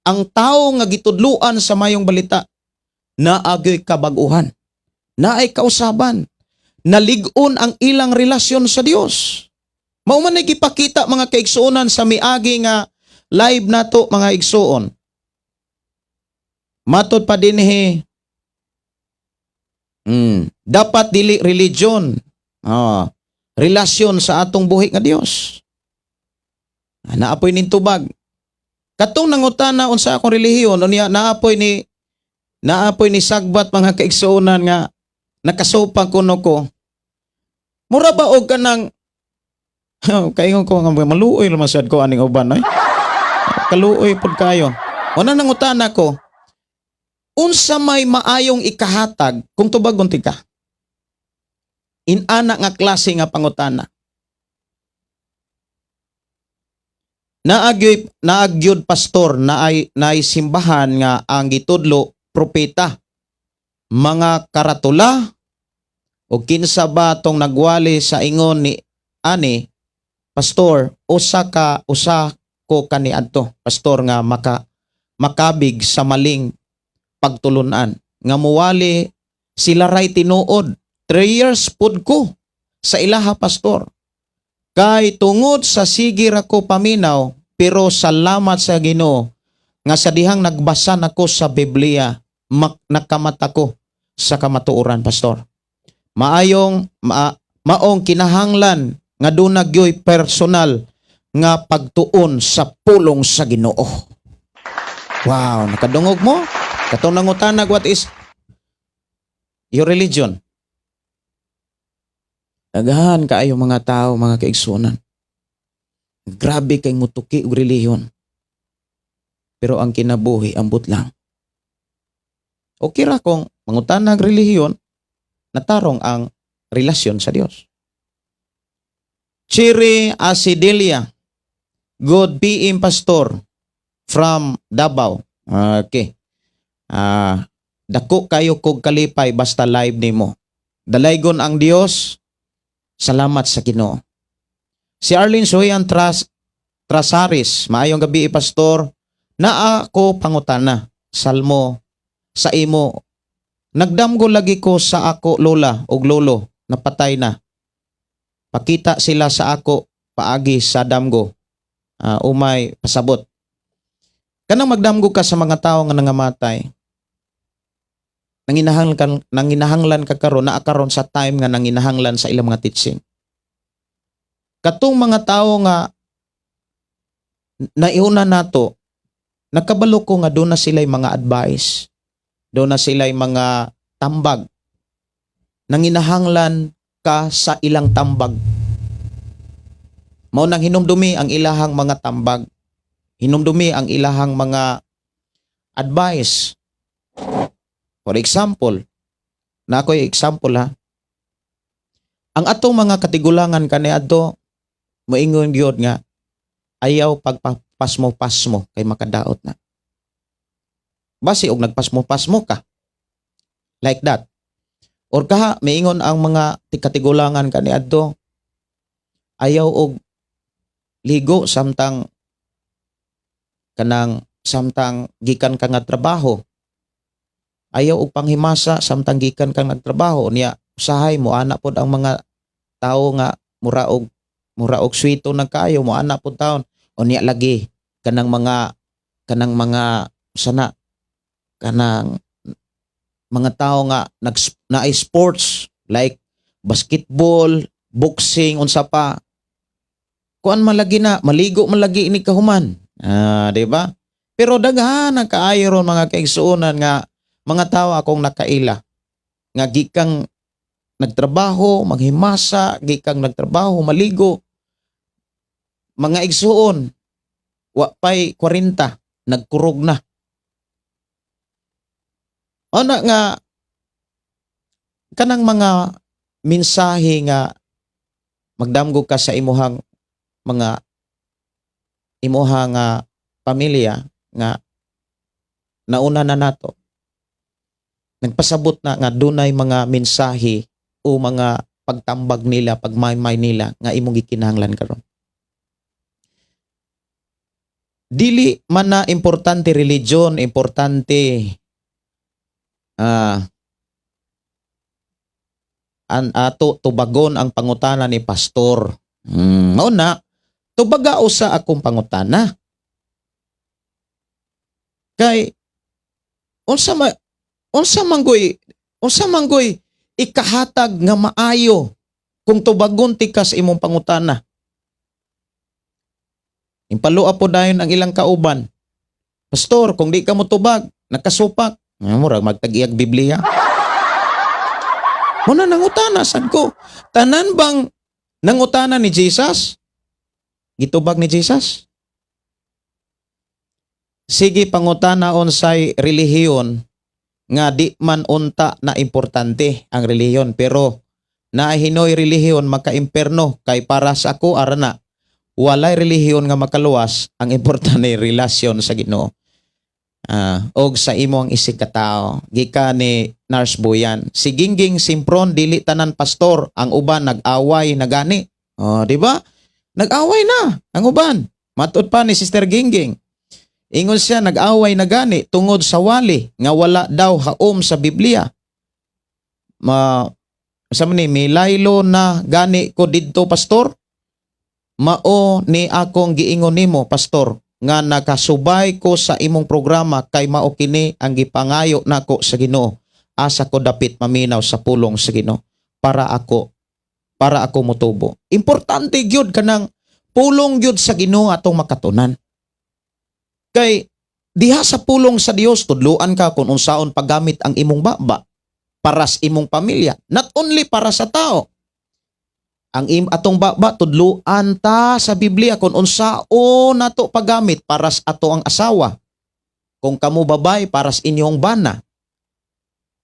Speaker 2: Ang tao nga gitudluan sa maayong balita, naagay kabag-uhan, naay kausaban, nalig-on ang ilang relasyon sa Dios. Mao man ay gipakita, mga kaigsuonan, sa miagi nga live nato, mga igsuon. Matod pa dinhi, dapat dili religion. Relasyon sa atong buhi nga Dios. Naapoy ning tubag. Katong nangutana unsa akong relihiyon, unya naapoy ni sagbat, mga kaigsuonan, nga nakasupang kuno ko. Mura ba og kanang kaingon ko nga maluoy ra man sad ko aning uban ay. Kaluoy pud kayo. Una nangutana ko, unsa may maayong ikahatag kung tubagon ti ka? Inana nga klase nga pangutana. Naagyod, pastor, naay naay simbahan nga ang gitudlo propeta. Mga karatula o kinsa ba tong nagwali sa ingon ni ani, pastor? Usa ka usa ko kaniadto, pastor, nga makabig sa maling pagtulunan nga muwali sila ray tinuod. 3 years pud ko sa ilaha, pastor, kay tungod sa sige ra ko paminaw, pero salamat sa Ginoo nga sa dihang nagbasa nako sa Biblia, nakamata ko sa kamatuoran, pastor. Maayong maong kinahanglan nga duna gyoy personal nga pagtuon sa pulong sa Ginoo. Wow, nakadungog mo? Katong nangutana, "What is your religion?" Daghan kaayo mga tao, mga kaigsuonan. Grabe kay mutuki og relihiyon. Pero ang kinabuhi, ambot lang. Okay ra kung mangutana ang relihiyon, natarong ang relasyon sa Dios. Chiri Asidelia. Good PM, Pastor, from Davao. Okay. Dako kayo kog kalipay basta live nimo. Dalaygon ang Dios. Salamat sa Ginoo. Si Arlene Soyan Trasaris, maayong gabi, pastor. Naa ko pangutana, Salmo sa imo. Nagdamgo lagi ko sa ako lola ug lolo, napatay na. Pakita sila sa ako paagi sa damgo. Umay pasabot. Kanang magdamgo ka sa mga tao nga nangamatay. Nanginahanglan ka karon, naa karon sa time nga nanginahanglan sa ilang mga teaching. Katong mga tao nga naiuna nato, nakabalo ko nga doon na sila'y mga advice, doon na sila'y mga tambag. Nanginahanglan ka sa ilang tambag. Mao nang hinumdumi ang ilahang mga tambag. Hinumdumi ang ilahang mga advice. For example, Na ako'y example ha. Ang atong mga katigulangan kaniadto moingon gyud nga ayaw pagpasmo-pasmo kay makadaot na. Basi og nagpasmo-pasmo ka. Like that. Or kaha miingon ang mga katigulangan kaniadto, ayaw og ligo samtang kanang samtang gikan ka nga trabaho. Ayaw og panghimasa samtang gikan ka nagtrabaho niya. Usahay mo ana pod ang mga tawo nga mura og swito na kaayo mo ana pod taon unya lagi kanang mga sana kanang mga tao nga nag na sports like basketball, boxing, unsa pa, kuan man lagi na maligo man lagi ini kahuman. Ah, di ba? Pero daghan ang kaayo ron, mga kaigsuonan, nga mga tao akong nakaila nga gikang nagtrabaho maghimasa, gikang nagtrabaho maligo. Mga igsuon, wa pay 40, nagkurog na. Ana nga kanang mga mensahe nga magdamgo ka sa imuhang mga imuha nga pamilya nga nauna na nato, nagpasabot na nga dunay mga mensahe o mga pagtambag nila, pagmaymay nila nga imong gikinahanglan karon. Dili man na importante religion, importante an ato tubagon ang pangutana ni pastor. Mao na tubaga usa akong pangutana. Kay unsa man goy ikahatag nga maayo kung tubagon tika sa imong pangutana? Impalua po dayon ang ilang kauban. "Pastor, kung di ka mo tubag, nakasupak." Ay, murag magtag-iyag Biblia. Muna nangutana sad ko. Tanan bang nangutana ni Jesus? Gitubag ni Jesus? Sige, pangutana unsay relihiyon nga di man unta na importante ang relihiyon, pero naahinoy relihiyon makaimperno? Kay para sa ako, ara na walay relihiyon nga makaluwas. Ang importante, relasyon sa Ginoo og sa imong isig katao. Gikan ni Nurse Boyan. Si Gingging Simpron, dili tanan, pastor, ang uban nag-away na gani. Oh, di ba? Nag-away na ang uban. Matud pa ni Sister Gingging. Ingon siya, nag-away na gani tungod sa wali nga wala daw haom sa Biblia. Ma sa ni milaylo na gani ko didto, pastor. Mao ni akong giingon nimo, pastor, nga nakasubay ko sa imong programa kay mao kini ang gipangayo nako sa Ginoo. Asa ko dapit maminaw sa pulong sa Ginoo para ako motubo. Importante gyud kanang pulong gyud sa Ginoo atong makatunan. Kay diha sa pulong sa Dios tudluan ka kung unsaon paggamit ang imong baba para sa imong pamilya, not only para sa tao. Ang atong baba, tudluan ta sa Biblia kung unsaon nato paggamit para sa ato ang asawa. Kung kamo babay, para sa inyong bana.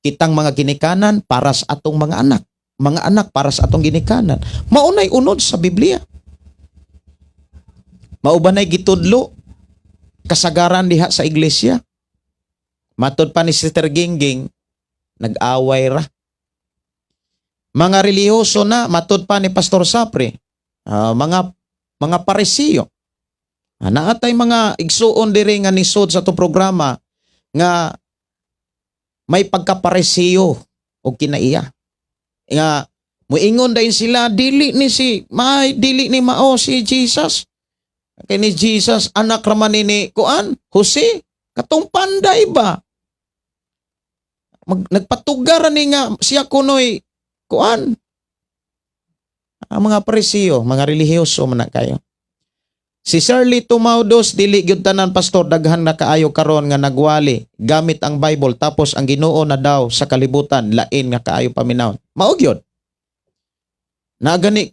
Speaker 2: Kitang mga ginikanan, para sa atong mga anak. Mga anak, para sa atong ginikanan. Maunay unod sa Biblia. Mao ba nay gitudlo kasagaran diha sa iglesia? Matod pa ni Sister Gingging, nag-away ra. Mga relihiyoso na, matod pa ni Pastor Sapre, mga paresiyo. Naatay mga igsuon diri nga nisod sa atong programa nga may pagkaparesiyo o kinaiya. Nga muingon dayon sila, dili ni si may dili ni mao si Jesus. Kay ni Jesus, anak raman ni kuan, Jose, katong panday ba? Nagpatugaran ni nga siya kunoy kuan. Ang mga paresiyo, mga relihiyoso man na kayo. Si Shirley Tumaudos, dili gyud tanan, pastor, daghan na kaayo karon nga nagwali gamit ang Bible, tapos ang Ginoo na daw sa kalibutan, lain nga kaayo paminawon. Mao gyud. Naagani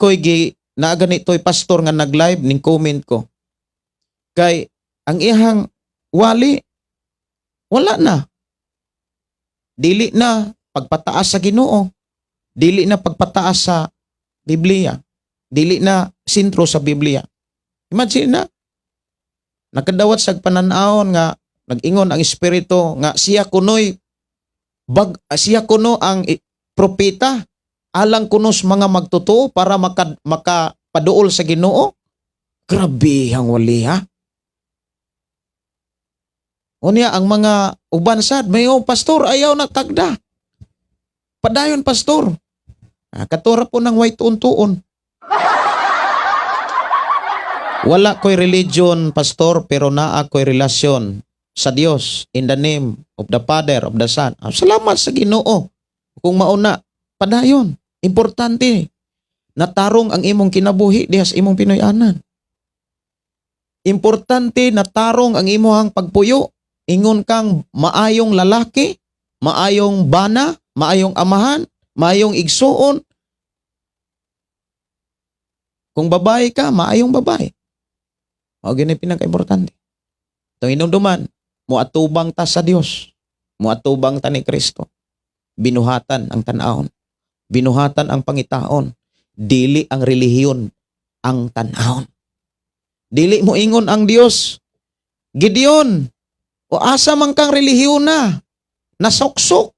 Speaker 2: toy pastor nga nag-live ning comment ko. Kay ang iyang wali wala na. Dili na pagpataas sa Ginoo. Dili na pagpataas sa Biblia. Dili na sentro sa Biblia. Imagine na nakadawat sa pananawon nga nag-ingon ang espiritu nga siya kunoy bag siya kuno ang propeta alang kuno sa mga magtotoo para makapaduol sa Ginoo. Grabe ang wali, ha. Unya ang mga uban sad mayo, "Pastor, ayaw na tagda. Padayon, pastor." Ah, katura po ng white tuon. "Wala ko'y religion, pastor, pero naa ko'y relasyon sa Dios in the name of the Father, of the Son." Ah, salamat sa Ginoo. Kung mauna, padayon. Importante, natarong ang imong kinabuhi diha sa imong Pinoy-anan. Importante natarong ang imong pagpuyo. Ingon kang maayong lalaki, maayong bana, maayong amahan, maayong igsuon. Kung babae ka, maayong babae. Mao gyud ni pinaka-importante. Itong hinumduman, muatubang ta sa Dios. Muatubang ta ni Kristo. Binuhatan ang tan-awon. Binuhatan ang pangitaon. Dili ang relihiyon ang tan-awon. Dili mo ingon ang Dios, "Gideon, o asa man kang relihiyon na? Nasuksok."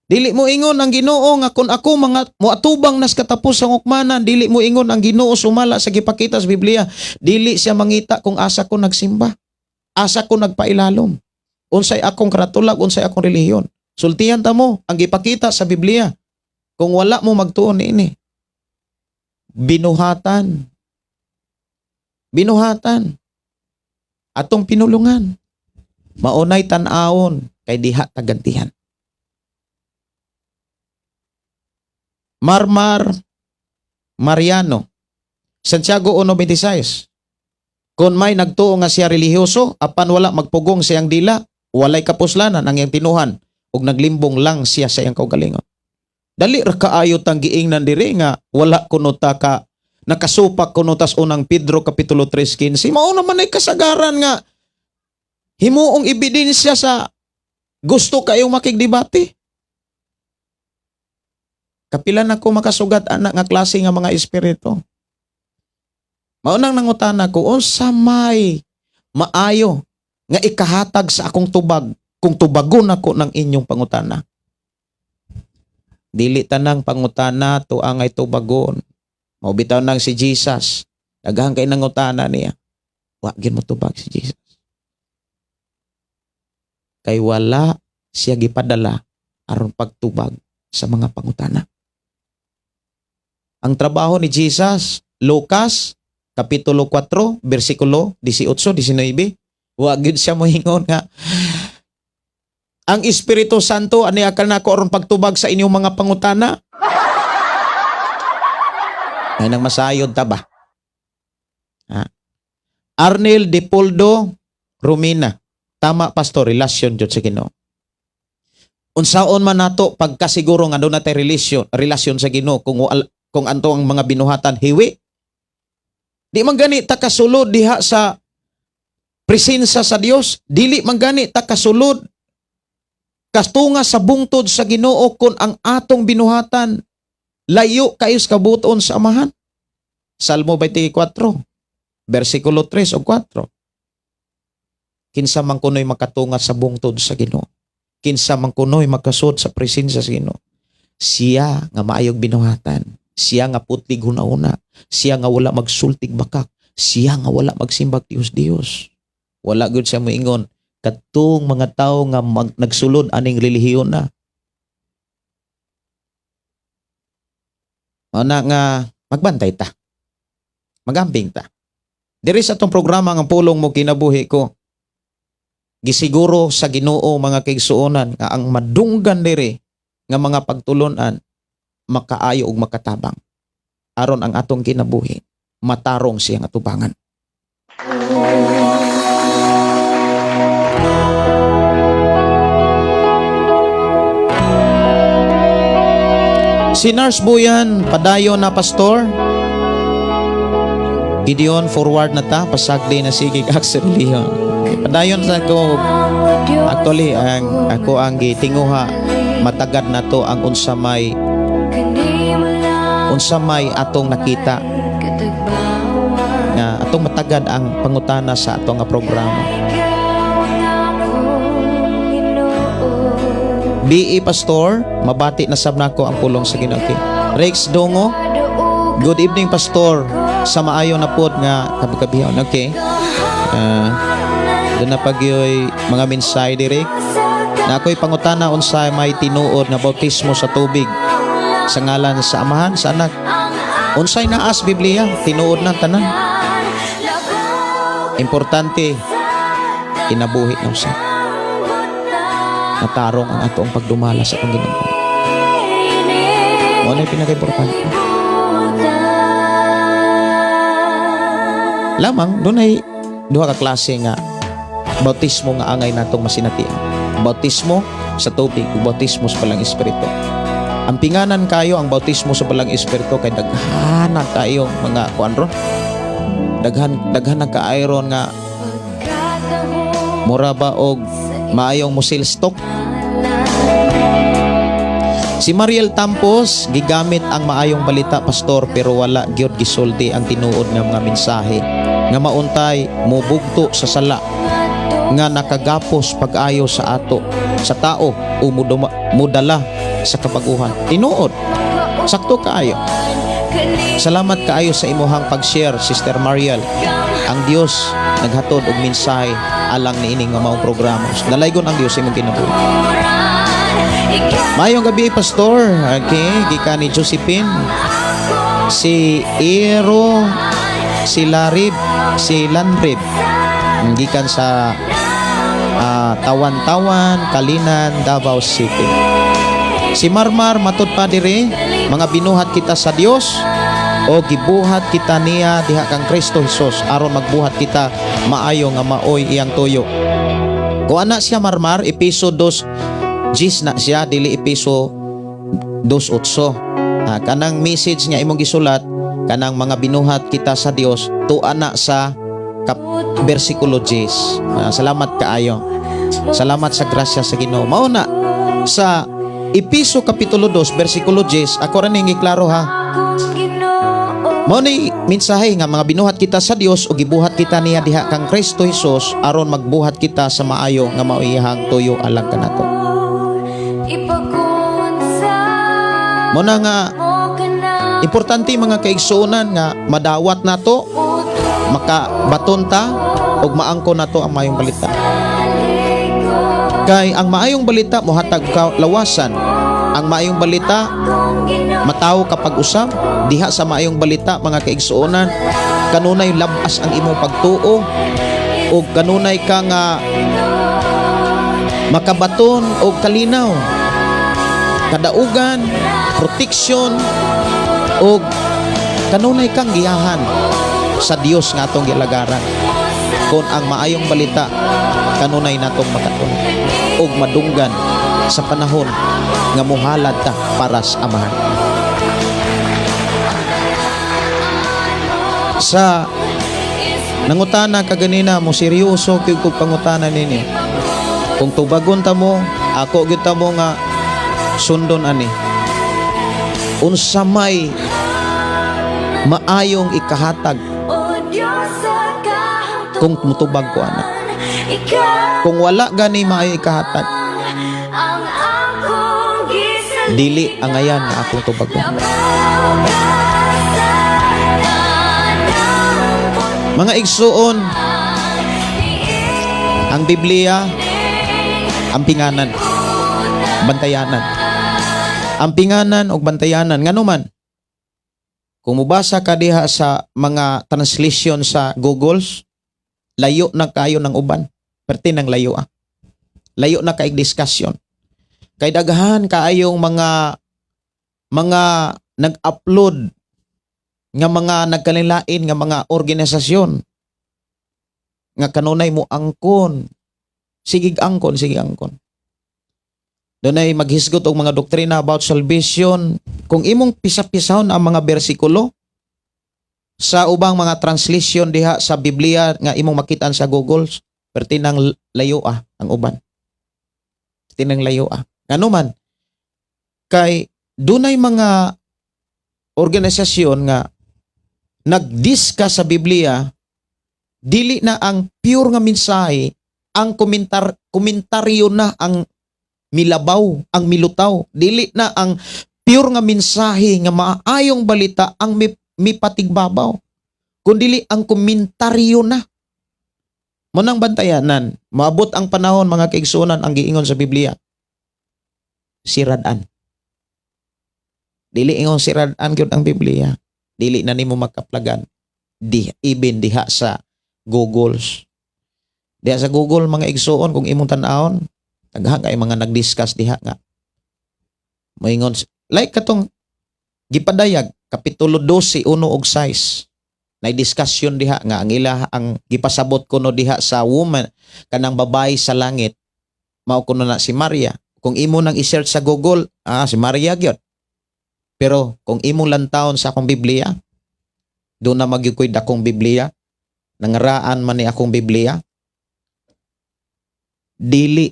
Speaker 2: Dili mo ingon ang Ginoo nga kung ako mga moatubang nas katapos ang hukmanan, dili mo ingon ang Ginoo sumala sa gipakita sa Biblia. Dili siya mangita kung asa ko nagsimba. Asa ko nagpailalom. Unsay akong karatulag, unsay akong relihiyon. Sultihan ta mo ang gipakita sa Biblia. Kung wala mo magtuon niini. Binuhatan. Binuhatan. Atong pinulungan. Maunay tan-awon kay diha tagantihan. Marmar Mariano. Santiago 1:26. Kung may nagtuo nga siya relihiyoso, apan wala magpugong siyang dila, walay kapuslanan ang iyang tinuhan, ug naglimbong lang siya sa iyang kaugalingon. Dali ra kaayo tang giingnan diri nga wala kuno ta ka nakasupak kuno tas Unang Pedro kapitulo 3:15. Mao naman ay kasagaran nga himuong ebidensya sa gusto kayong makigdebate. Kapila na ko makasugat ana nga klase nga mga espiritu. Maunang nangutana ko, unsa may maayo nga ikahatag sa akong tubag kung tubagon ako ng inyong pangutana? Dili tanang pangutana to angay tubagon. Mao bitaw nang si Jesus, daghan kay nangutana niya. Wa gyud mo tubag si Jesus. Kay wala siya gipadala aron pagtubag sa mga pangutana. Ang trabaho ni Jesus, Lucas kapitulo 4 bersikulo 18, 19, wa gyud siya moingon nga ang Espiritu Santo ani akal nako aron pagtubag sa inyong mga pangutana. Ay nang masayod ta ba? Ha? Arnel de Poldo Romina. Tama, pastor, relasyon jud sa Ginoo. Unsaon man nato pagkasiguro nga doon natay relasyon sa Ginoo kung anto ang mga binuhatan hiwi? Di man gani ta kasulod diha sa presensya sa Dios, dili man gani ta kasulod kastunga sa bungtod sa Ginoo kung ang atong binuhatan layo kayo sa kabuton sa Amahan. Salmo 24, versikulo 3 o 4. Kinsa man kuno'y makatunga sa bungtod sa Ginoo? Kinsa man kuno'y makasud sa presensya sa Ginoo? Siya nga maayog binuhatan, siya nga putlig huna-huna, siya nga wala magsultig bakak, siya nga wala magsimbag Dios-Dios. Wala gyud siya moingon katong mga tawo nga nagsulod aning relihiyon na. Ana nga magbantay ta. Magamping ta. Diri sa atong programa nga Pulong Mo Kinabuhi Ko. Gisiguro sa Ginoo, mga kaigsuonan, nga ang madunggan diri nga mga pagtulunan makaayo ug makatabang aron ang atong kinabuhi matarong siyang atubangan. Si Nurse Buyan, padayon na, pastor. Gideon, forward na ta, pasagdi na sige kag relihiyon. Padayon sa ko. Actually, ang ako ang gitinguha Matagad nato ang unsa may atong nakita nga atong matagad ang pangutana sa atong nga programa. BE Pastor, mabati na sab nako ang pulong sa Ginoo. Okay. Rex Dongo, good evening, Pastor. Sa maayo na pod nga kabigabihon. Okay. Doon na pagyoy mga mensahe direk. Na ako'y pangutana, unsay may tinuod nga bautismo sa tubig sa ngalan sa Amahan, sa Anak? Unsay naas Biblia? Tinuod na tanan. Importante kinabuhi na usa. Natarong ang atong pagdumala sa atong Ginoo. Mao na yung pinaka-importante. Lamang dunay duha ka klase nga bautismo nga angay natong masinatian. Bautismo sa tubig ug bautismo sa Balaang Espiritu. Ang pinganan kayo ang bautismo sa Balaang Espiritu kay daghan na kayong mga kuan ron. Daghan daghan na kaayo ron nga mura ba og maayong musil stock. Si Mariel Tampos, gigamit ang maayong balita, Pastor, pero wala gyud gisulti ang tinuod nga mga mensahe nga mauntay mubugto sa sala nga nakagapos pag-ayo sa ato sa tao o mudala sa kabaguhan. Tinuod. Sakto kaayo. Salamat kaayo sa imuhang pag-share, Sister Mariel. Ang Dios naghatod og mensahe alang niini nga maong programa. Dalaygon ang Dios sa imong kinabuhi. Maayong gabi, Pastor. Okay, gikan ni Josephine. Si Ero, si Larib, si Lanrib. Gikan sa Tawan-Tawan, Kalinan, Davao City. Si Marmar, matud pa dire, mga binuhat kita sa Dios o gibuhat kita niya diha kang Kristo Jesus aron magbuhat kita maayo nga maoy iyang tuyo. Kung ana siya, Marmar, Epeso 2 diyes na siya, dili Epeso 2.8. Kanang message nga imong gisulat, kanang mga binuhat kita sa Dios, tuwa na sa bersikulo 10. Salamat kaayo. Salamat sa grasya sa Ginoo. Mao na sa Epeso kapitulo 2 bersikulo 10, ako ra ning giklaro ha. Mao ni mensahe nga mga binuhat kita sa Dios o gibuhat kita niya diha kang Kristo Jesus aron magbuhat kita sa maayo nga mao iyang tuyo alang kanato. Mao na nga importante, mga kaigsuonan, nga madawat nato, makabaton ta ug maangko nato ang maayong balita. Kay ang maayong balita mohatag ka lawasan. Ang maayong balita matawo kapag usab diha sa maayong balita, mga kaigsuonan, kanunay labas ang imong pagtuo ug kanunay ka nga makabaton og kalinaw, kadaugan, protection ug kanunay kang giyahan sa Dios nga atong gilagaran kon ang maayong balita kanunay natong makaton ug madunggan sa panahon nga muhalad ta para sa Amahan. Sa nangutana kaganina mo, seryoso gyud kog pangutana ninyo. Kung tubagon ta mo, ako gyud ta mo nga sundon ani. Unsa may maayong ikahatag kung mutubag ko ana? Kung wala gani maayo ikahatag, dili angayan nga akong tubagon. Mga igsuon, ang Biblia, ang pinganan, bantayanan. Ang pinganan og bantayanan ngano man kung mubasa ka diha sa mga translation sa Googles, layo na kayo ng uban. Perti ng layo ah. Layo na kay discussion. Kay daghan kaayong mga nag-upload nga mga nagkalilain nga mga organisasyon nga kanunay mo angkon, sigig angkon, sige angkon. Dunay maghisgot og mga doktrina about salvation. Kung imong pisa-pisahon ang mga bersikulo sa ubang mga translation diha sa Biblia nga imong makitaan sa Google, perti nang layo ah ang uban. Perti nang layo ah. Ngano man Kay dunay mga organisasyon nga nag-discuss sa Biblia, dili na ang pure nga mensahe ang komentaryo na ang milabaw, ang milutaw. Dili na ang pure nga mensahe nga maayong balita ang mipatigbabaw, kundili ang komentaryo na. Mao nang bantayanan, maabot ang panahon, mga kaigsuonan, ang giingon sa Biblia, siradan. Dili ingon siradan gyud ang Biblia. Dili na nimo makaplagan. Di even diha sa Google. Diha sa Google, mga igsuon, kung imong tan-awon, daghan kay mga nag-discuss diha nga moingon like katong gipadayag kapitulo 12 1 ug 6, nay discussion diha nga ang ila ang gipasabot kuno diha sa woman, kanang babae sa langit, mao kuno na si Maria. Kung imo nang i-search sa Google, si Maria gyud. Pero kung imong lantawon sa akong Biblia, duna man gyud ko'y dakong Biblia, nangaraan man ni akong Biblia, dili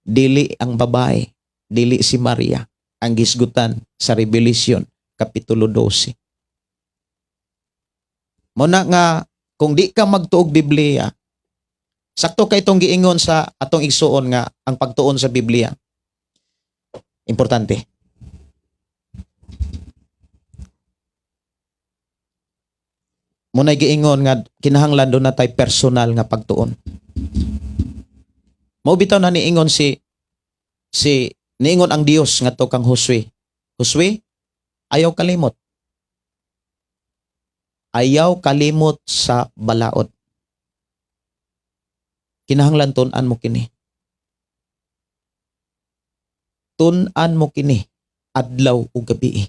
Speaker 2: dili ang babae, dili si Maria ang gisgutan sa Revelation kapitulo 12. Mao na nga kung di ka magtuog Biblia, sakto kay itong giingon sa atong igsuon nga ang pagtuon sa Biblia importante. Mao na'y giingon nga kinahanglan duna tay personal nga pagtuon. Mao bitaw na niingon si si niingon ang Dios ngadto kang Josue. "Josue, ayaw kalimot. Ayaw kalimot sa balaod. Kinahanglan tun-an mo kini. Tun-an mo kini adlaw ug gabi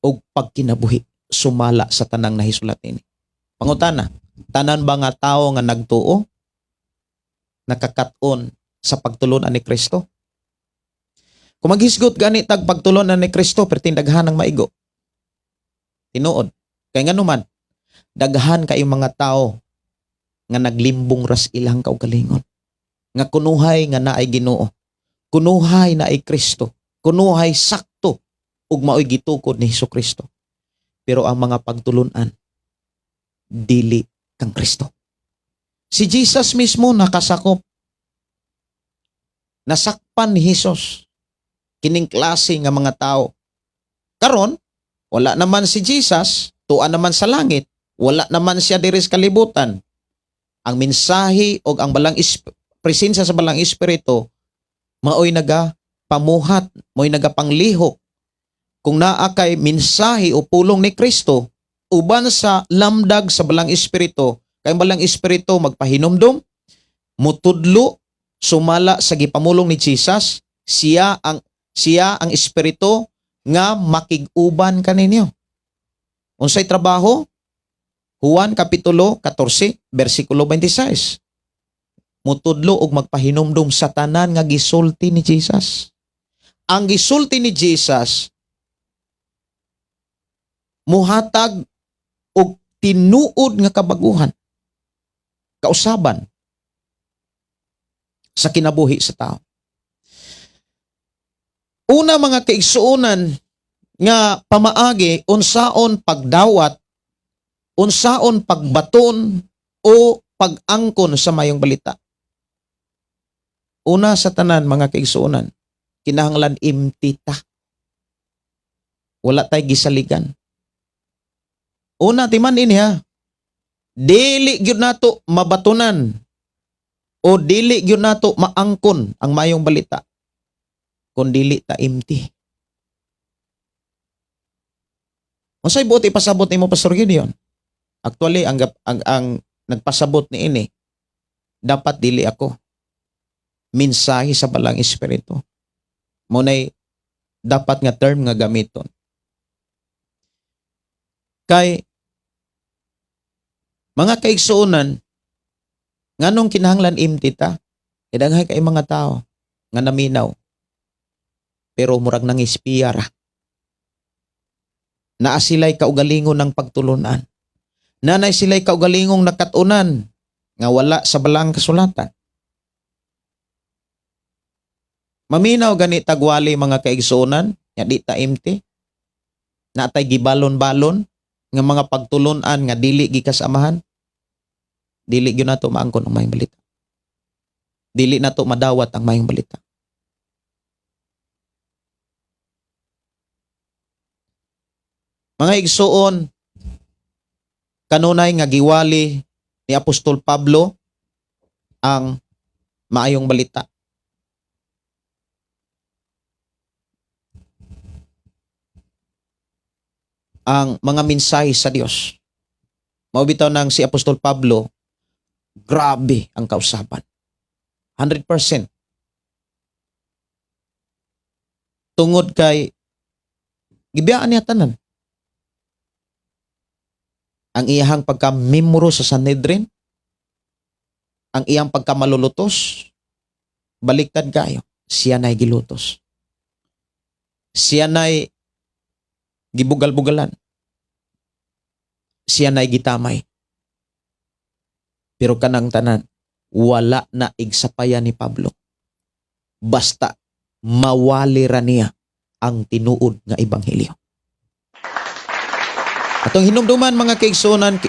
Speaker 2: ug pagkinabuhi sumala sa tanang nahisulat ini." Pangutana, tanan ba nga tawo nga nagtuo nakakat-on sa pagtulon ni Kristo? Kung maghisgot gani tag pagtulon ni Kristo, perting daghan ang maigo. Tinuod. Kay nganuman, daghan kayong mga tao nga naglimbong ras ilang kaugalingon. Nga kunuhay nga naay Ginoo. Kunuhay naay Kristo. Kunuhay sakto ug maoy gitukod ni Hesus Kristo. Pero ang mga pagtulunan, dili kang Kristo. Si Jesus mismo nakasakop. Nasakpan ni Jesus kining klase nga mga tao. Karon, wala naman si Jesus, tuwa naman sa langit, wala naman siya diri sa kalibutan. Ang mensahe o ang balang presensya sa balang espiritu maoy naga pamuhat, maoy nagapanglihok. Kung naa kay mensahe o pulong ni Kristo uban sa lamdag sa balang espiritu, kay ang balang espiritu magpahinumdom, mutudlo sumala sa gipamulong ni Jesus, siya ang espiritu nga makig-uban kaninyo. Unsay trabaho? Juan kapitulo 14 bersikulo 26. Mutudlo og magpahinumdom sa tanan nga gisulti ni Jesus. Ang gisulti ni Jesus muhatag og tinuod nga kabaguhan, kausaban sa kinabuhi sa tao. Una, mga kaigsuonan, nga pamaagi unsaon pagdawat, unsaon pagbaton o pag-angkon sa mayong balita. Una sa tanan, mga kaigsuonan, kinahanglan empty ta. Wala tay gisaligan. Una, timan ini ha. Dili gyud nato mabatunan o dili gyud nato maangkon ang mayong balita kung dili ta empty. Unsay buot ipasabot nimo, Pastor Gideon? Actually, ang nagpasabot ni ini dapat dili ako. Mensahe sa balang espiritu. Mao nay dapat nga term nga gamiton. Kay mga kaigsuonan, nganong kinahanglan empty ta? Kay daghan kay mga tao nga naminaw pero murag nangispiya ra. Naa sila'y kaugalingon ng pagtulunan. Nanay sila'y kaugalingong nakatunan nga wala sa balang kasulatan. Maminaw gani tagwali, mga kaigsuonan, nya di ta empty. Natay gibalon-balon nga mga pagtulunan nga dili gikas Amahan. Dili gyud nato maangkon ang maayong balita. Dili nato madawat ang maayong balita. Mga igsuon, kanunay nga giwali ni Apostol Pablo ang maayong balita. Ang mga mensahe sa Dios. Mao bitaw nang si Apostol Pablo, grabe ang kausaban. 100%. Tungod kay gibiyaan niya tanan. Ang iyahang pagka-membro sa Sanhedrin, ang iyang pagkamalulutos, baliktad kayo, siya na'y gilutos. Siya na'y gibugal-bugalan. Siya na'y gitamay. Pero kanang tanan, wala na igsapayan ni Pablo. Basta mawali ra niya ang tinuod nga ebanghelyo. Atong hinumduman, mga kaigsuonan,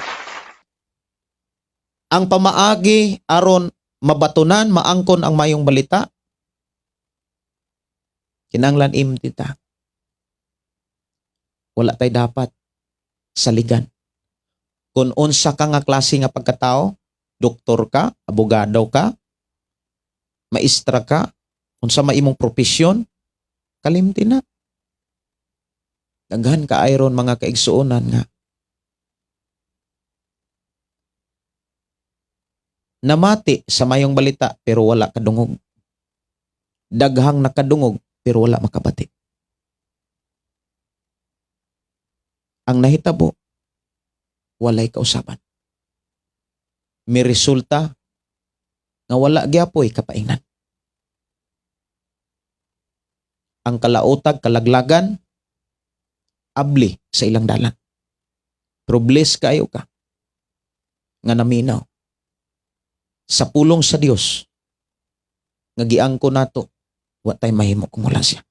Speaker 2: ang pamaagi aron mabatunan, maangkon ang mayong balita, kinanglan empty ta. Wala tay dapat saligan. Kung unsa ka nga klase nga pagkatao, doktor ka, abogado ka, maestra ka, unsa may imong propesyon, kalimti na. Daghan ka iron, mga kaigsuonan, nga namati sa mayong balita pero wala kadungog. Daghang nakadungog pero wala makabati. Ang nahitabo, walay kausaban. May resulta nga wala gyapoy kapaingnan. Ang kalaotag, kalaglagan, abli sa ilang dalan. Pero bless kayo ka nga naminaw sa pulong sa Dios nga giangko nato, wa tay mahimo kung wala siya.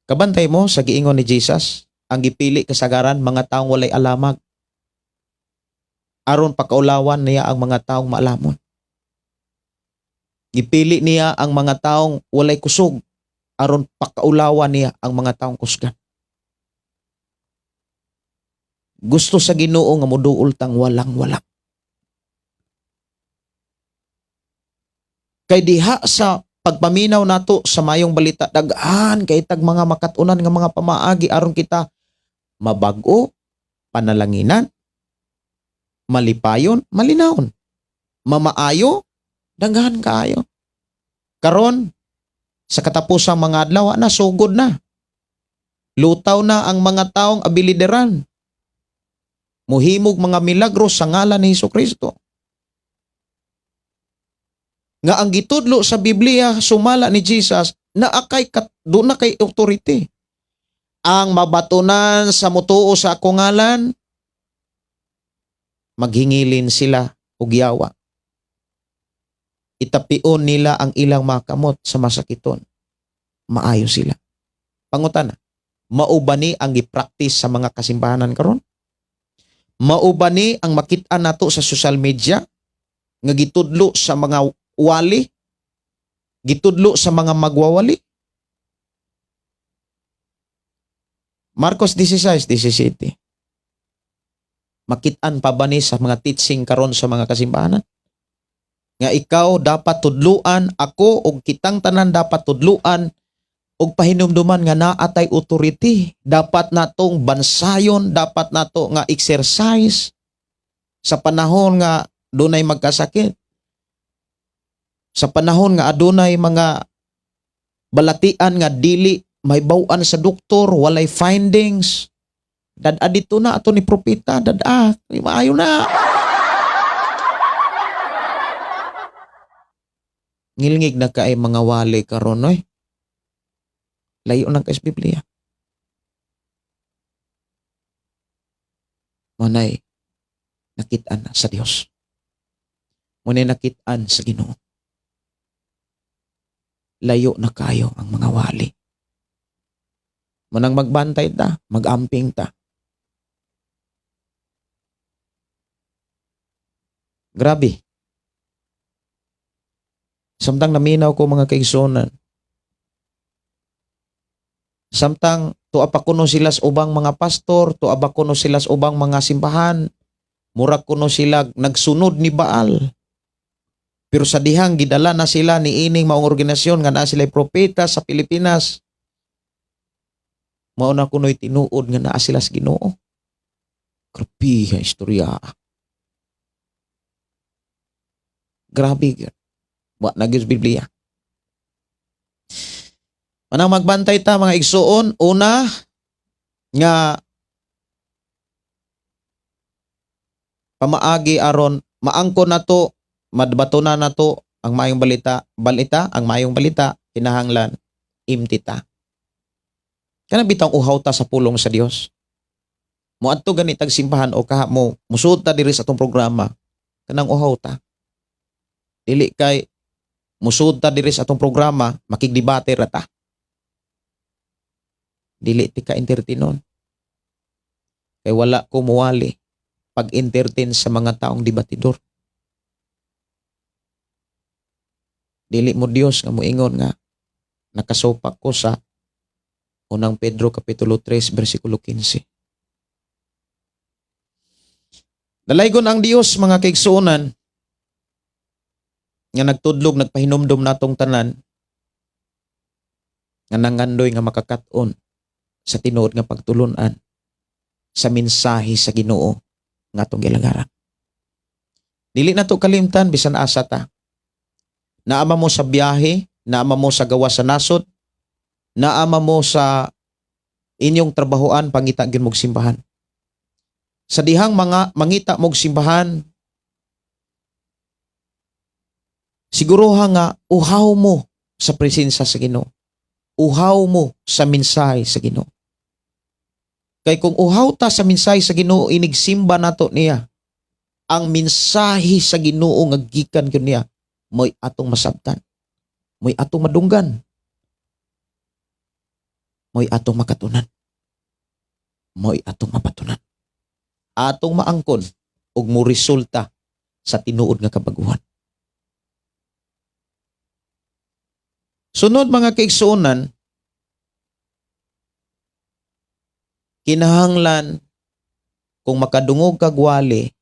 Speaker 2: Kabantay mo sa giingon ni Jesus, ang gipili kasagaran mga taong walay alamag aron pakaulawan niya ang mga taong maalamon. Gipili niya ang mga taong walay kusog aron pakaulawan niya ang mga taong kusgan. Gusto sa Ginoo nga moduol tang walang wala. Kay diha sa pagpaminaw nato sa mayong balita, daghan kay tag mga makatunan nga mga pamaagi aron kita mabag-o, panalanginan, malipayon, malinawon, mamaayo, daghan kaayo. Karon sa katapusang mga adlaw na sugod na. Lutaw na ang mga taong abilideran. Muhimog mga milagro sa ngalan ni Hesus Kristo. Nga ang gitudlo sa Biblia sumala ni Jesus na akay kat, do na kay authority. Ang mabatunan sa mutuo sa akong ngalan, maghingilin sila og yawa. Itapion nila ang ilang makamot sa masakiton. Maayo sila. Pangutana, mao ba ni ang gipractice sa mga kasimbahanan karon? Mao ba ni ang makit-an nato sa social media nga gitudlo sa mga wali, gitudlo sa mga magwawali? Marcos 16:17. Makit-an pa ba ni sa mga teaching karon sa mga kasimbahanan? Nga ikaw dapat tudluan, ako og kitang tanan dapat tudluan og pahinumduman nga naa tay authority. Dapat natong bansayon, dapat nato nga exercise sa panahon nga dunay magkasakit. Sa panahon nga adunay mga balatian nga dili may bawan sa doktor, walay findings. Dad-a dito na ato ni propeta, dad-a, maayo na. Ngilngig na kay mga wali karon oy. Layo na kay sa Biblia. Manay nakit-an na sa Dios. Munay nakit-an sa Ginoo. Layo na kayo ang mga wali. Manang magbantay ta, magamping ta. Grabe. Samtang naminaw ko, mga kaigsuonan, samtang tuwa pa kuno sila sa ubang mga pastor, tuwa pa kuno sila sa ubang mga simbahan, mura kuno sila nagsunod ni Baal. Pero sa dihang gidala na sila ni ining maong organisasyon nga naa sila propeta sa Pilipinas. Mao na kuno'y tinuod nga naa sila sa Ginoo. Grabe nga istorya. Grabe gyud. Wa na gyud sa Biblia. Manang magbantay ta, mga igsuon, una nga pamaagi aron maangkon nato, madbato na nato ang maayong balita, balita, ang maayong balita, kinahanglan imti ta. Kanang bitang uhaw ta sa pulong sa Dios. Moadto gani tag simbahan o kaha mo musuod ta diri sa atong programa, kanang uhaw ta. Dili kay musuod ta diri sa atong programa, makigdebate ra ta. Dili ti ka entertainon. Kay wala ko muwali pag-entertain sa mga taong debatidor. Dili mo Dios nga moingon nga nakasopak ko sa Unang Pedro Kapitulo 3 versikulo 15. Dalaygon ang Dios, mga kaigsuonan, nga nagtudlog, nagpahinumdom natong tanan nga nangandoy nga makakat-on sa tinuod nga pagtulunan sa mensahe sa Ginoo nga atong gilagaran. Dili na to kalimtan bisan asa ta. Naama mo sa biyahe, naama mo sa gawas sa nasod, naama mo sa inyong trabahoan, pangita gyud mog simbahan. Sa dihang mga mangita mog simbahan, siguruha nga uhaw mo sa presensya sa Ginoo. Uhaw mo sa mensahe sa Ginoo. Kay kung uhaw ta sa mensahe sa Ginoo, inigsimba nato niya. Ang mensahe sa Ginoo nga gikan gyud niya, mo'y atong masabtan. Mo'y atong madunggan. Mo'y atong makatunan. Mo'y atong mapatunan. Atong maangkon ug mo resulta sa tinuod nga kabaguhan. Sunod, mga kaigsuonan, kinahanglan kung makadungog kag wali,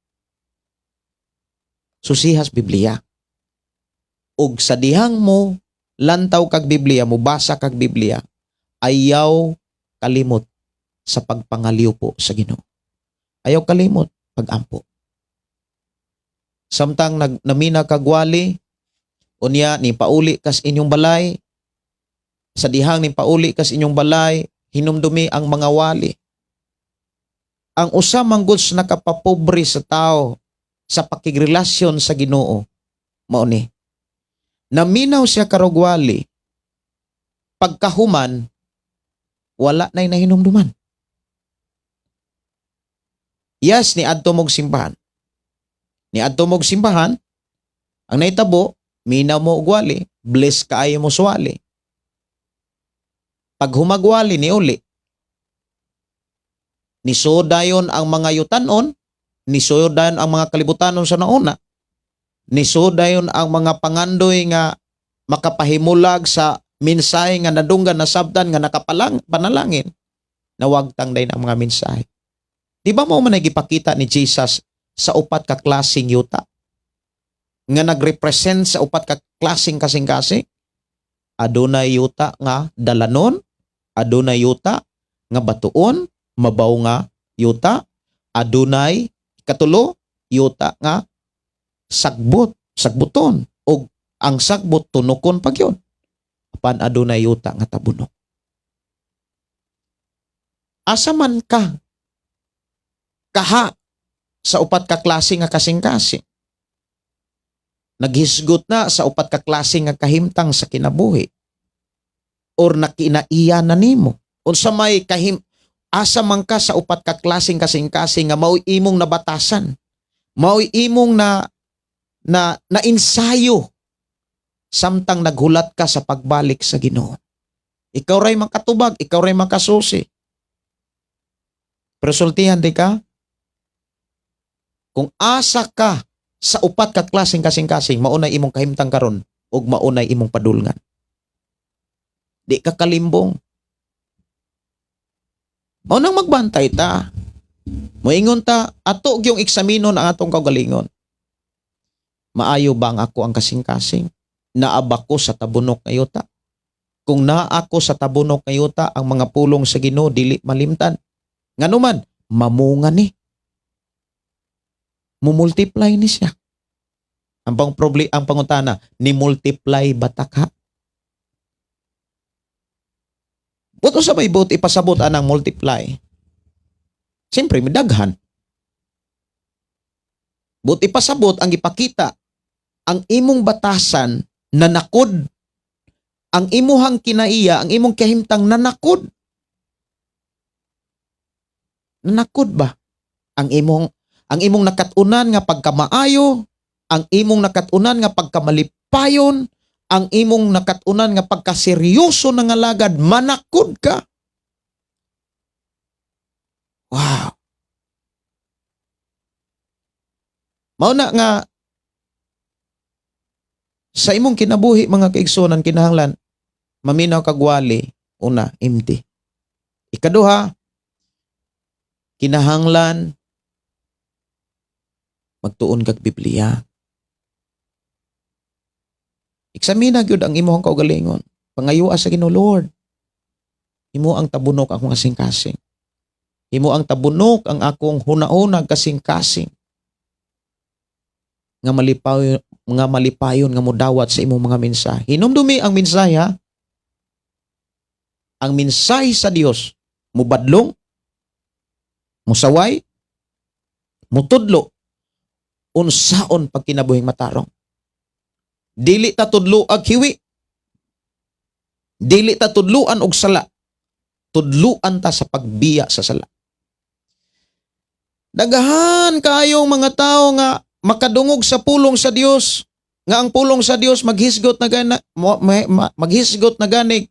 Speaker 2: susihas Biblia. Ug sa dihang mo lantaw kag Biblia, mo basa kag Biblia, ayaw kalimot sa pagpangaliw po sa Ginoo. Ayaw kalimot pagampo. Samtang namina kag wali, unya ni pauli kas inyong balay, sa dihang ni pauli kas inyong balay, hinumdumi ang mga wali. Ang usa man gud sa nakapapobre sa tao sa pakigrelasyon sa Ginoo, mao ni. Naminaw siya karog wali, pagkahuman wala na'y nahinumduman. Yes, ni adto mog simbahan. Ni adto mog simbahan, ang nahitabo, minaw mo og wali, bless kaayo mo suwali. Pag humagwali ni uli, nisodayon ang mga yutanon, nisodayon ang mga kalibutanon sa nauna, nisodayon ang mga pangandoy nga makapahimulag sa mensahe nga nadunggan, nasabtan nga nakapalang panalangin, nawagtang day ang mga mensahe. Di ba mo man gipakita ni Jesus sa upat ka klaseng yuta nga nagrepresent sa upat ka klaseng kasing-kasing? Adunay yuta nga dalanon, adunay yuta nga batuon, mabaw nga yuta, adunay katulo yuta nga sagbot, sagbuton, og ang sagbot tunokon pag yun. Apan adunay yuta nga tabunok. Asa man ka kaha sa upat ka klase nga kasing-kasing? Naghisgot na sa upat ka klase nga kahimtang sa kinabuhi or nakinaiya na nimo? Unsa may kahim, asa man ka sa upat ka klaseng kasing-kasing nga mao'y imong nabatasan, mao'y imong na na naensayo Samtang naghulat ka sa pagbalik sa Ginoo. Ikaw ray makatubag, ikaw ray makasusi. Pero sultihan di ka, kung asa ka sa upat ka klaseng kasing-kasing, maunay imong kahimtang karon ug maunay imong padulngan. Di ka kalimbong. Mao nang magbantay ta. Moingon ta, ato gyung eksaminon ang atong kaugalingon. Maayo ba ang ako ang kasing-kasing? Naa ba ko sa tabunok nga yuta? Kung naa ako sa tabunok nga yuta, ang mga pulong sa Ginoo dili malimtan. Nganuman, mamunga ni. Mumultiply ni siya. Ang pangutana, ni multiply ba ta ka? Buto sa may buot ipasabot anang multiply. Siyempre, midaghan. Buot ipasabot ang ipakita ang imong batasan nanakod. Ang imuhang kinaiya, ang imong kahimtang nanakod. Nanakod ba? Ang imong nakatunan nga pagkamaayo, ang imong nakatunan nga pagkamalipayon, ang imong nakatunan nga pagkaseryoso nga alagad, manakod ka. Wow. Mao na nga sa imong kinabuhi, mga kaigsunan, kinahanglan maminaw kag wali. Una, empty. Ikaduha, kinahanglan magtuon kag Biblia. Eksamina gyud ang imong kaugalingon. Pangayoa sa Ginoo, "Lord, imo ang tabunok akong kasing-kasing. Imo ang tabunok ang akong huna-huna, kasing-kasing. Nga malipayon nga mudawat sa imong mga mensahe." Hinumdumi ang mensahe, ha? Ang mensahe sa Dios mubadlong, musaway, mutudlo unsaon pagkinabuhing matarong. Dili ta tudlo og hiwi. Dili ta tudluan og sala. Tudluan ta sa pagbiya sa sala. Daghan kaayong mga tao nga makadungog sa pulong sa Dios, nga ang pulong sa Dios maghisgot na ganig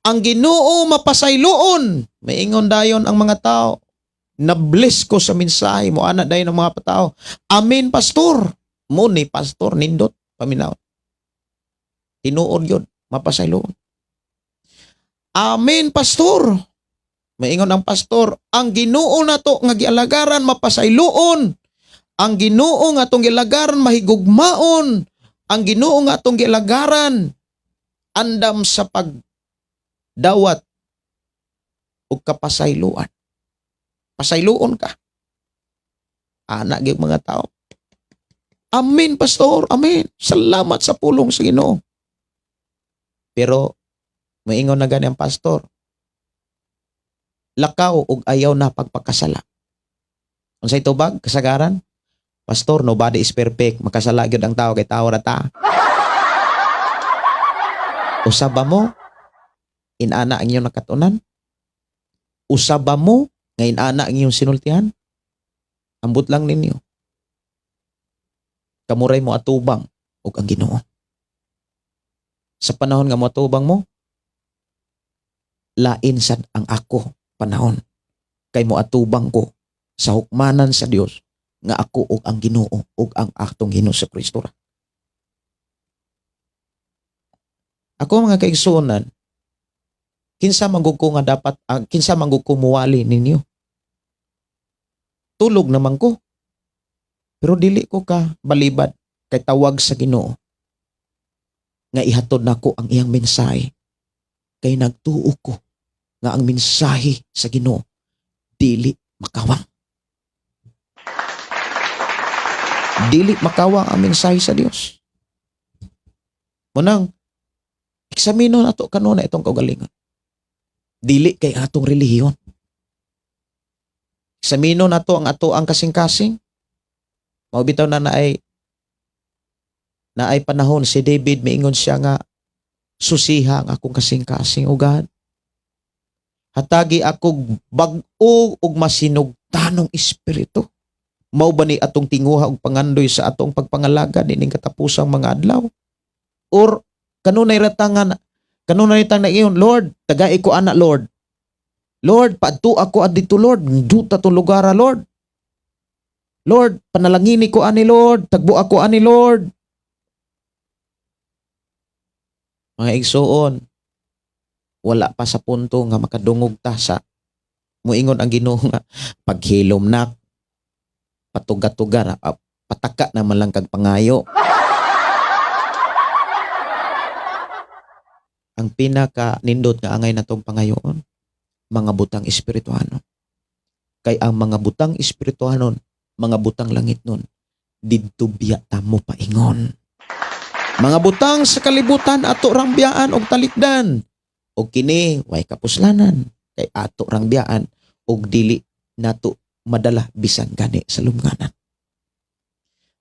Speaker 2: ang Ginoo mapasayloon. Maingon dayon ang mga tao, "Na bless ko sa mensahe mo." Ana dayon ang mga patao, "Amen, pastor." Mo ni pastor, nindot paminaw. Tinuod yun, mapasayloon. "Amen, pastor." Maingon ang pastor, "Ang Ginoo nato nga gialagaran mapasayloon. Ang Ginoo nga atong gialagaran mahigugmaon. Ang Ginoo nga atong gialagaran andam sa pagdawat ug kapasayloan. Pasayloon ka." Ana gyud mga tao. "Amen, pastor. Amen. Salamat sa pulong sa Ginoo." Pero maingon na gani ang pastor, "Lakaw ug ayaw na pagpakasala." Unsay tubag kasagaran? "Pastor, nobody is perfect. Makasala gyud ang tao kay tao ra ta." Usa ba mo inana ang inyong nakatunan? Usa ba mo nga inana ang inyong sinultihan? Ambot lang ninyo. Kamuray mo atubang ug ang Ginoo. Sa panahon nga moatubang mo, lain sad ang ako panahon. Kay mo atubang ko sa hukmanan sa Dios nga ako ug ang Ginoo ug ang atong Ginoo sa Kristo ra. Ako, mga kaigsuonan, kinsa man gud ko muwali ninyo? Tulog naman ko. Pero dili ko ka balibad kay tawag sa Ginoo nga ihatod nako ang iyang mensahe. Kay nagtuo ko nga ang mensahe sa Ginoo dili makawang. Dili makawang ang mensahe sa Dios. Munang eksamino nato kanuna itong kaugalingon. Dili kay atong relihiyon. Eksamino nato ang ato ang kasing-kasing. Mao bitaw na naay panahon si David, miingon siya nga, "Susiha ang akong kasing-kasing, O God. Hatagi ako bag-o ug masinugtanong espiritu." Mao ba ni atong tinguha og pangandoy sa atong pagpangalaga nining katapusang mga adlaw? Or Kanunay ra ta nga kanunay tang naiyon, "Lord, tagai ko ana, Lord. Lord, paadto ako dito, Lord. Duta tong lugar, Lord. Lord, panalangini ko ani, Lord. Tagbo ako ani, Lord." Mga igsuon, wala pa sa punto nga makadungog ta sa muingon ang Ginoo nga paghilom na, patuga-tuga, pataka na man lang kag pangayo. Ang pinaka nindot nga angay natong pangayoon, mga butang espirituhanon. Kay ang mga butang espirituhanon, mga butang langit nun, didto biya ta mo paingon. Mga butang sa kalibutan ato rang biyaan og talikdan. Og kini way kapuslanan kay ato rang biyaan og dili nato madala bisan gani sa lubnganan.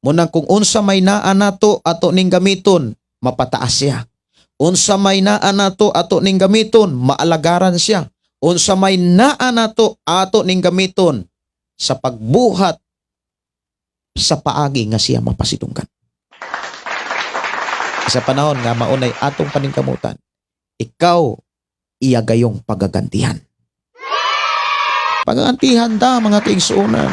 Speaker 2: Munang kung unsa may naa nato ato ning gamiton, mapataas siya. Unsa may naa nato ato ning gamiton, maalagaran siya. Unsa may naa nato ato ning gamiton sa pagbuhat sa paagi nga siya mapasidunggan. Sa panahon nga maunay atong paningkamutan, ikaw iya gayong pagagantihan. Pagagantihan ta, mga kaigsuonan.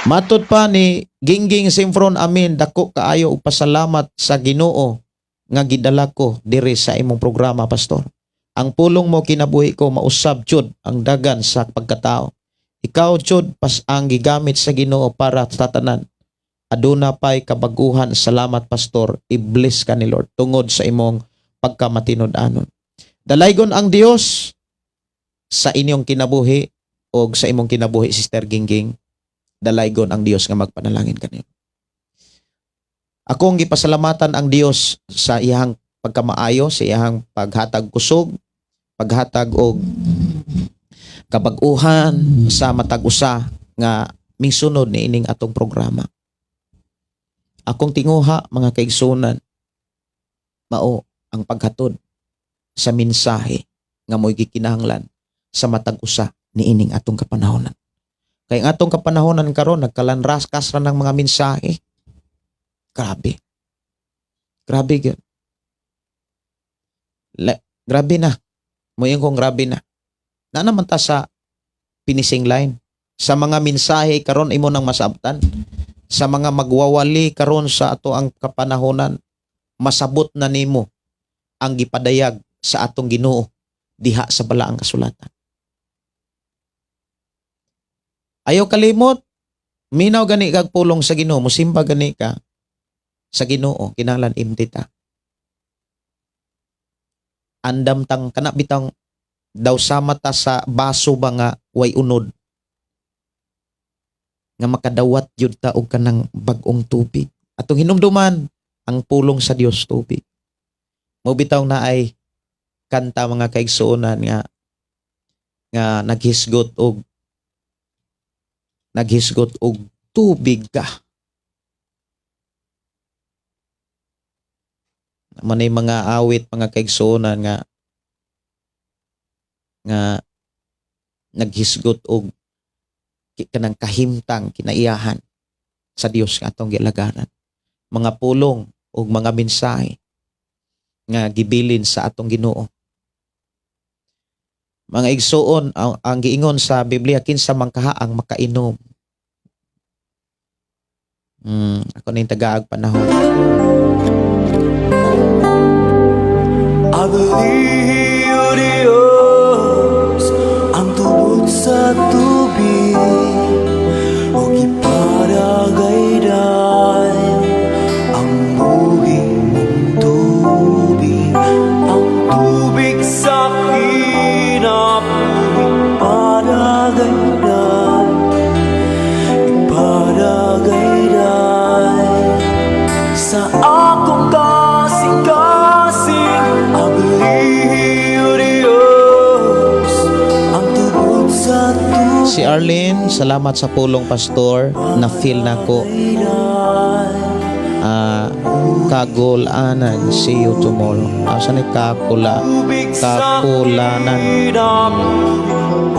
Speaker 2: Matod pa ni Gingging Simfron, "Amin, dako kaayo og pasalamat sa Ginoo nga gidala ko diri sa imong programa, pastor. Ang pulong mo kinabuhi ko, mausab jud ang dagan sa pagkatao. Ikaw jud pas ang gigamit sa Ginoo para sa tanan. Aduna pay kabaguhan. Salamat, pastor. I-bless ka ni Lord tungod sa imong pagkamatinud-anon." Dalaygon ang Dios sa inyong kinabuhi o sa imong kinabuhi, Sister Gingging. Dalaygon ang Dios nga magpanalangin kanimo. Akong gipasalamatan ang Dios sa iyang pagkamaayo, sa iyang paghatag kusog, paghatag og kabag-uhan sa matag usa nga misunod ni ining atong programa. Akong tinguha, mga kaigsunan, mao ang paghatod sa mensahe nga mo'y gikinahanglan sa matag usa niining atong kapanahonan. Kay ang atong kapanahonan karon nagkalanraskas ra ng mga mensahe. Grabe. Grabe gyud. Grabe na. Moingon kong grabe na. Na naman ta sa finishing line. Sa mga mensahe karon imo nang masabtan. Sa mga magwawali karon sa ato ang kapanahonan, masabot na nimo ang gipadayag sa atong Ginoo diha sa balaang kasulatan. Ayaw kalimot, minaw gani kag pulong sa Ginoo, musimba gani ka sa Ginoo, kinahanglan empty ta. Andam tang kana bitang daw sama ta sa baso ba nga way unod nga makadawat jud ta og kanang bag-ong tubig. Atong hinumduman ang pulong sa Dios tubig. Mo bitaw na ay kanta, mga kaigsuonan, nga nga naghisgot og tubig ka. Manay mga awit, mga kaigsuonan, nga nga naghisgot og kanang kahimtang kinaiyahan sa Dios nga atong gialagaran. Mga pulong ug mga mensahe nga gibilin sa atong Ginoo. Mga igsuon, ang giingon sa Biblia, kinsa man kaha ang makainom. Ako ning tagaag panahon.
Speaker 3: I believe Dios ang tubod sa tubig o giparagayday ang buhi mong tubig, ang tubig sa kinabuhi, paragayday, iparagayday sa akong kasing-kasing. I believe Dios ang tubod sa tubig.
Speaker 2: Si Arlene, "Salamat sa pulong, pastor. Na feel nako. Kagulanan. See you tomorrow." Asa ni kakula? Kakulanan.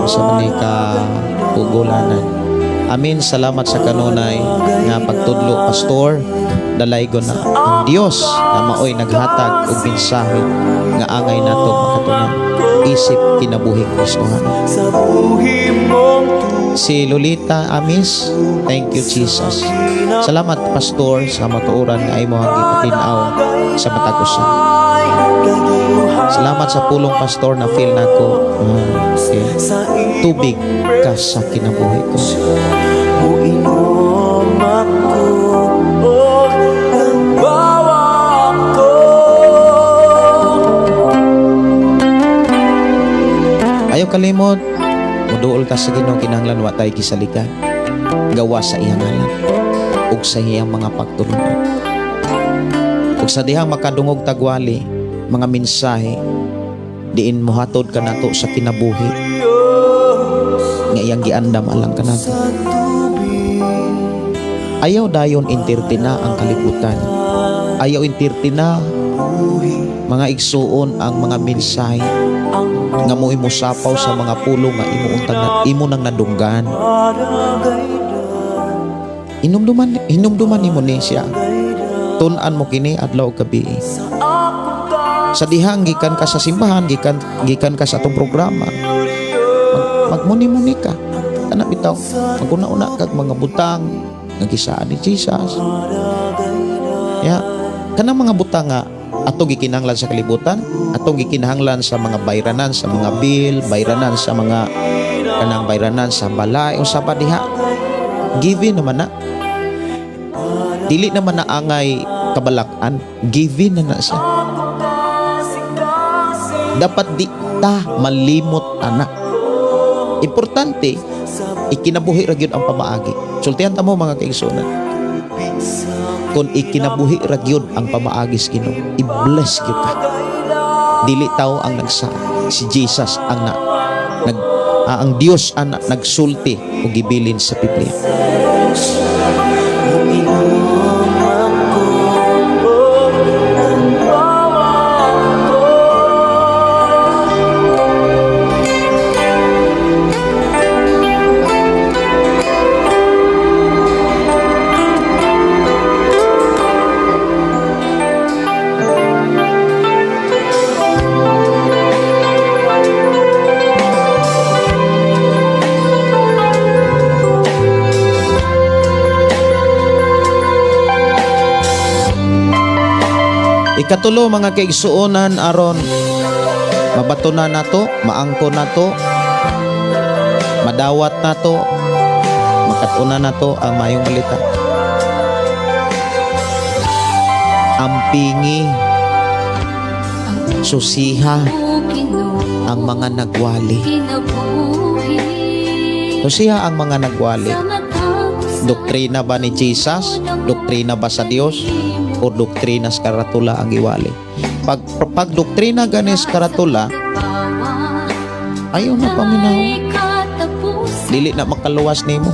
Speaker 2: Asa man ni kagulanan? "Amin, salamat sa kanunay nga pagtudlo, pastor. Dalaygon na ang Dios nga maoy naghatag og mensahe nga angay nato makatunan isip kinabuhing Kristohanon.
Speaker 3: Sa buhi mong
Speaker 2: Si Lolita Amis, thank you, Jesus. Salamat, Pastor, sa matuoran nga imo ang gipatin-aw sa matag usa. Salamat sa pulong, Pastor, na feel nako. Ah, okay. Tubig ka sa kinabuhi ko.
Speaker 3: Moinom ako og nagbawa ako.
Speaker 2: Ayaw kalimot, muduol ta sa Ginoo, kinahanglan wa tay gisaligan. Gawa sa iyang ngalan ug sa iyang mga pagtulunan. Ug sa dihang makadungog tagwali, mga mensahe diin mohatod kanato sa kinabuhi nga iyang giandam alang kanato. Ayaw dayon entertain-a ang kalibutan. Ayaw entertain-a, mga igsuon, ang mga mensahe nga mo imo sapaw sa mga pulong nga imo untang na, imo nang nadunggan. Hinumduman, hinumduman nimo ni siya. Tun-an mo kini adlaw ug gabi. Sa dihang gikan ka sa simbahan, gikan gikan ka sa atong programa, magmuni-muni ka. Kana bitaw, maguna-una kag mga butang nga gisaan ni Jesus. Ya, kanang mga butang nga atong gikinahanglan sa kalibutan, atong gikinahanglan sa mga bayranan, sa mga bill, bayranan sa mga kanang bayranan sa balay, unsa pa diha. Given naman na. Dili naman na angay kabalak-an, given na na siya. Dapat di ta malimot ana. Importante ikinabuhi ra gyud ang pamaagi. Sultihan ta mo, mga kaigsuonan. Kung ikinabuhi ra gyud ang pamaagi sa Ginoo, i-bless gyud ka. Dili tao ang nagsaad, si Jesus ang na, nag ah, ang Dios ang nagsulti ug gibilin sa Biblia.
Speaker 3: Moinom ako og nagbawa ako.
Speaker 2: Ikatulo, mga kaigsuonan, aron mabato na nato, maangko nato, madawat nato, makatuna nato ang maayong balita. Ampingi, susiha ang mga nagwali. Susiha ang mga nagwali. Doktrina ba ni Jesus? Doktrina ba sa Dios? O doktrina sa karatula ang iwali? Pag doktrina gani sa karatula, ayaw na paminaw. Dili na makaluwas nimo.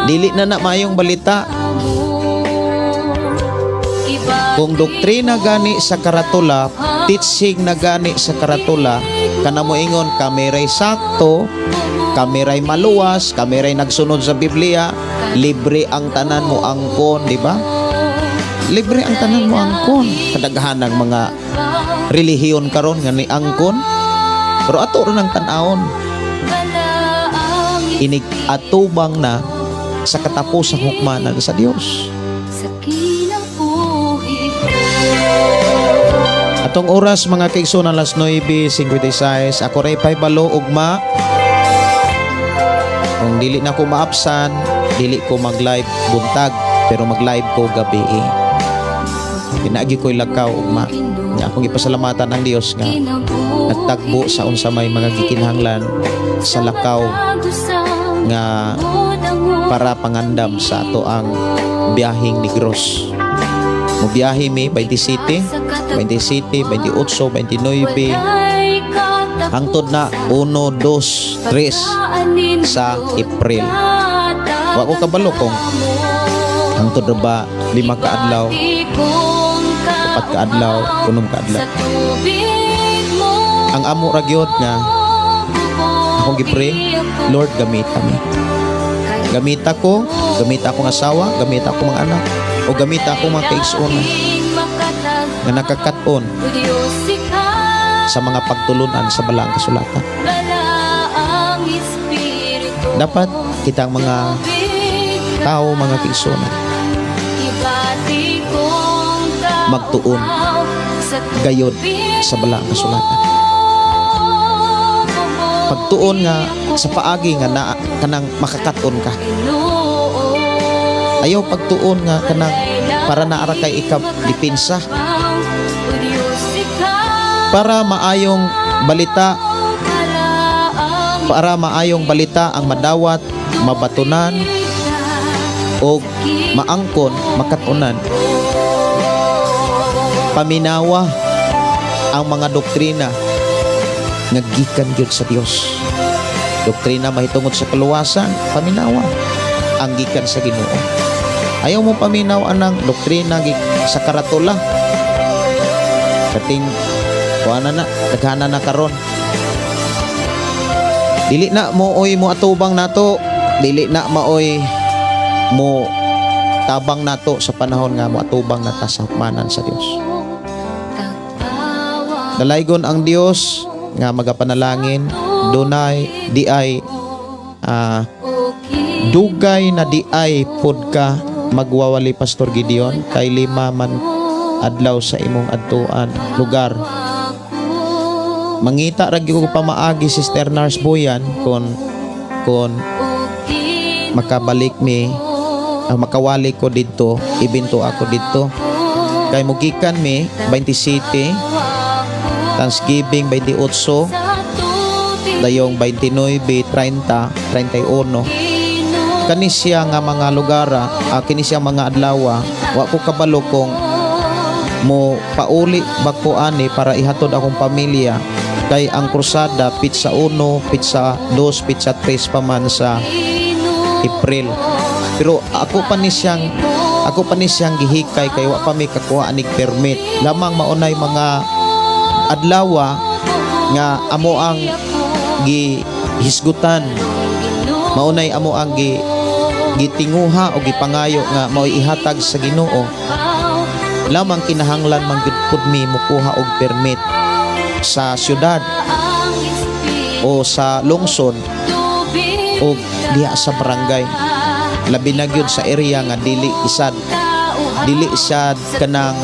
Speaker 2: Dili na na maayong balita. Kung doktrina gani sa karatula, teaching na gani sa karatula, kana mo ingon kami ray sakto, kami ray maluwas, kami ray nagsunod sa Biblia, libre ang tanan mo angkon, di ba? Libre ang tanan mo angkon. Kadaghan ng mga relihiyon karon nga ni angkon. Pero ato ron ang tan-awon. Inig atubang na sa katapusang hukmanan sa Dios.
Speaker 4: Sa kinabuhi.
Speaker 2: Atong oras, mga kaigsoon, alas 9:56. Ako ray pahibalo ugma. Kung dili na ko maapsan, dili ko mag-live buntag, pero mag-live ko gabi eh. Pinaagi ko'y lakaw ugma. Nya akong ipasalamatan ang Dios nga nagtagbo sa unsa may mga gikinahanglan sa lakaw nga para pangandam sa ato ang biyaheng Negros. Mobiyahe mi 27, 27, 28, 29, hangtod na 1, 2, 3 sa April. Wa ko kabalo kung hangtod ra ba 5 ka adlaw, 4 ka adlaw, 6 ka adlaw. Ang amo ra gyud nga akong gi-pray, "Lord, gamita mi." Gamita ko, gamita akong asawa, gamita akong mga anak, o gamita akong mga kaigsuonan nga nakakaton sa mga pagtulunan sa balaang kasulatan. Dapat kitang mga tao, mga kaigsuonan, magtuon gayod sa balaang kasulatan. Pagtuon nga sa paagi nga na kanang makakaton ka. Ayaw pagtuon nga kanang para naara kay ikaw depensa, para maayong balita, para maayong balita ang madawat, mabatunan o maangkon, makatunan. Paminawa ang mga doktrina nga gikan gyud sa Dios. Doktrina mahitungod sa kaluwasan, paminawa ang gikan sa Ginoo. Ayaw mo paminaw anang doktrina sa karatula. Kating kuana na, daghana na karon. Dili na mo oy mo atubang nato, dili na maoy mo tabang nato sa panahon nga mo atubang nata sa hukmanan sa Dios. Dalaygon ang Dios nga magapanalangin, dunay di ay dugay na di ay pod ka magwawali, Pastor Gideon, kay 5 man adlaw sa imong adtuan lugar. Mangita ra gyud ko pamaagi, Sister Nurse Boyan, kon makabalik mi, makawali ko didto, ibinto ako didto kay mugikan mi 27, Thanksgiving 28, dayong 29, 30, 31. Kani siya nga mga lugar, kini siya mga adlaw, wa ko kabalo kung mo pauli ba ko ani para ihatod akong pamilya kay ang krusada petsa 1, petsa 2, petsa 3 pa man sa April. Pero ako pa ni siyang gihikay kay wa pa mi kakuha anig permit. Lamang maunay mga adlawa nga amo ang gihisgutan. Maunay amo ang gitinguha o gipangayo nga mao'y ihatag sa Ginoo. Lamang kinahanglan man gyud pud mi mukuha og permit sa syudad o sa lungsod o diha sa barangay, labi na gyud sa area nga dili sad kanang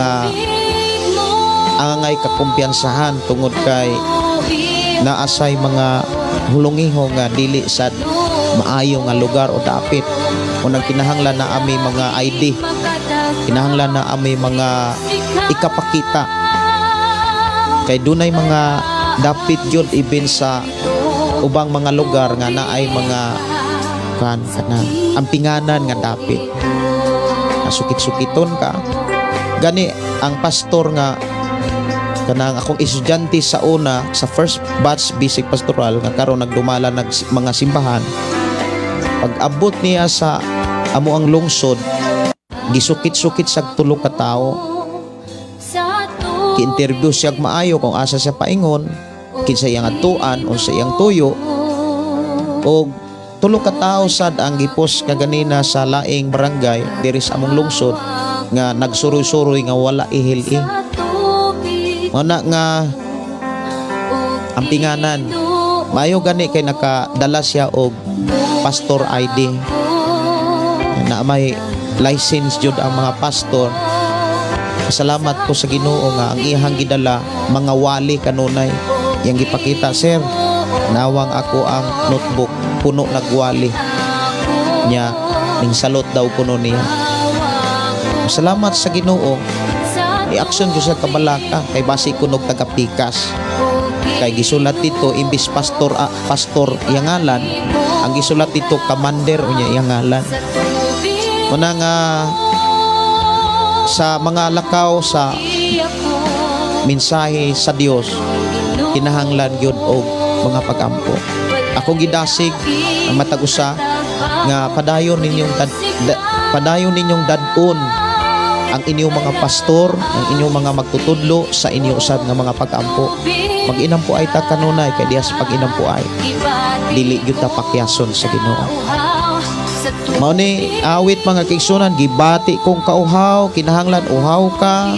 Speaker 2: angay kakumpiyansahan tungod kay naasay mga hulungiho nga dili sad maayo nga lugar o dapit. Unang kinahanglan na ami mga ID, kinahanglan na ami mga ikapakita kay dunay mga dapit gyud ibin sa ubang mga lugar nga naay mga kan kana ampinganan nga dapit, nasukit-sukiton ka. Gani ang pastor nga kanang akong estudyante sa una, sa first batch basic pastoral, nga karon nagdumala nag mga simbahan, pag abot niya sa amo ang lungsod, gisukit-sukit sa tulo ka tawo. Ki-interview siya maayo kung asa siya paingon, kinsa iyang adtuan, unsa iyang tuyo. Og tulo ka tawo sad ang gipos kaganina sa laing barangay diri sa among lungsod nga nagsuroy-suroy nga wala ihil-i. Mao nga ampinganan. Maayo gani kay nakadala siya og pastor ID na may license jud ang mga pastor. Salamat ko sa Ginoo nga ang iyang gidala mga wali kanunay. Iyang gipakita, "Sir, nawang ako ang notebook puno nagwali." Nya ning salot daw kuno niya. Salamat sa Ginoo. Ni-action ko sa kabalaka kay basi kunog taga-pikas. Kay gisulat dito imbis pastor, pastor iyang ngalan, ang gisulat dito commander unya iyang ngalan. Muna nga sa mga lakaw sa mensahe sa Dios, kinahanglan gyud og mga pagampo. Ako gidasig ang matag usa nga padayon ninyong dad-on ang inyong mga pastor, ang inyong mga magtutudlo sa inyo usab nga mga pagampo. Mag-inampo ay ta kanunay kay diha sa pag-inampo ay dili gyud ta pakyason sa Ginoo. Mao ni awit, mga kaigsunan, "Gibati kong kauhaw." Kinahanglan uhaw ka.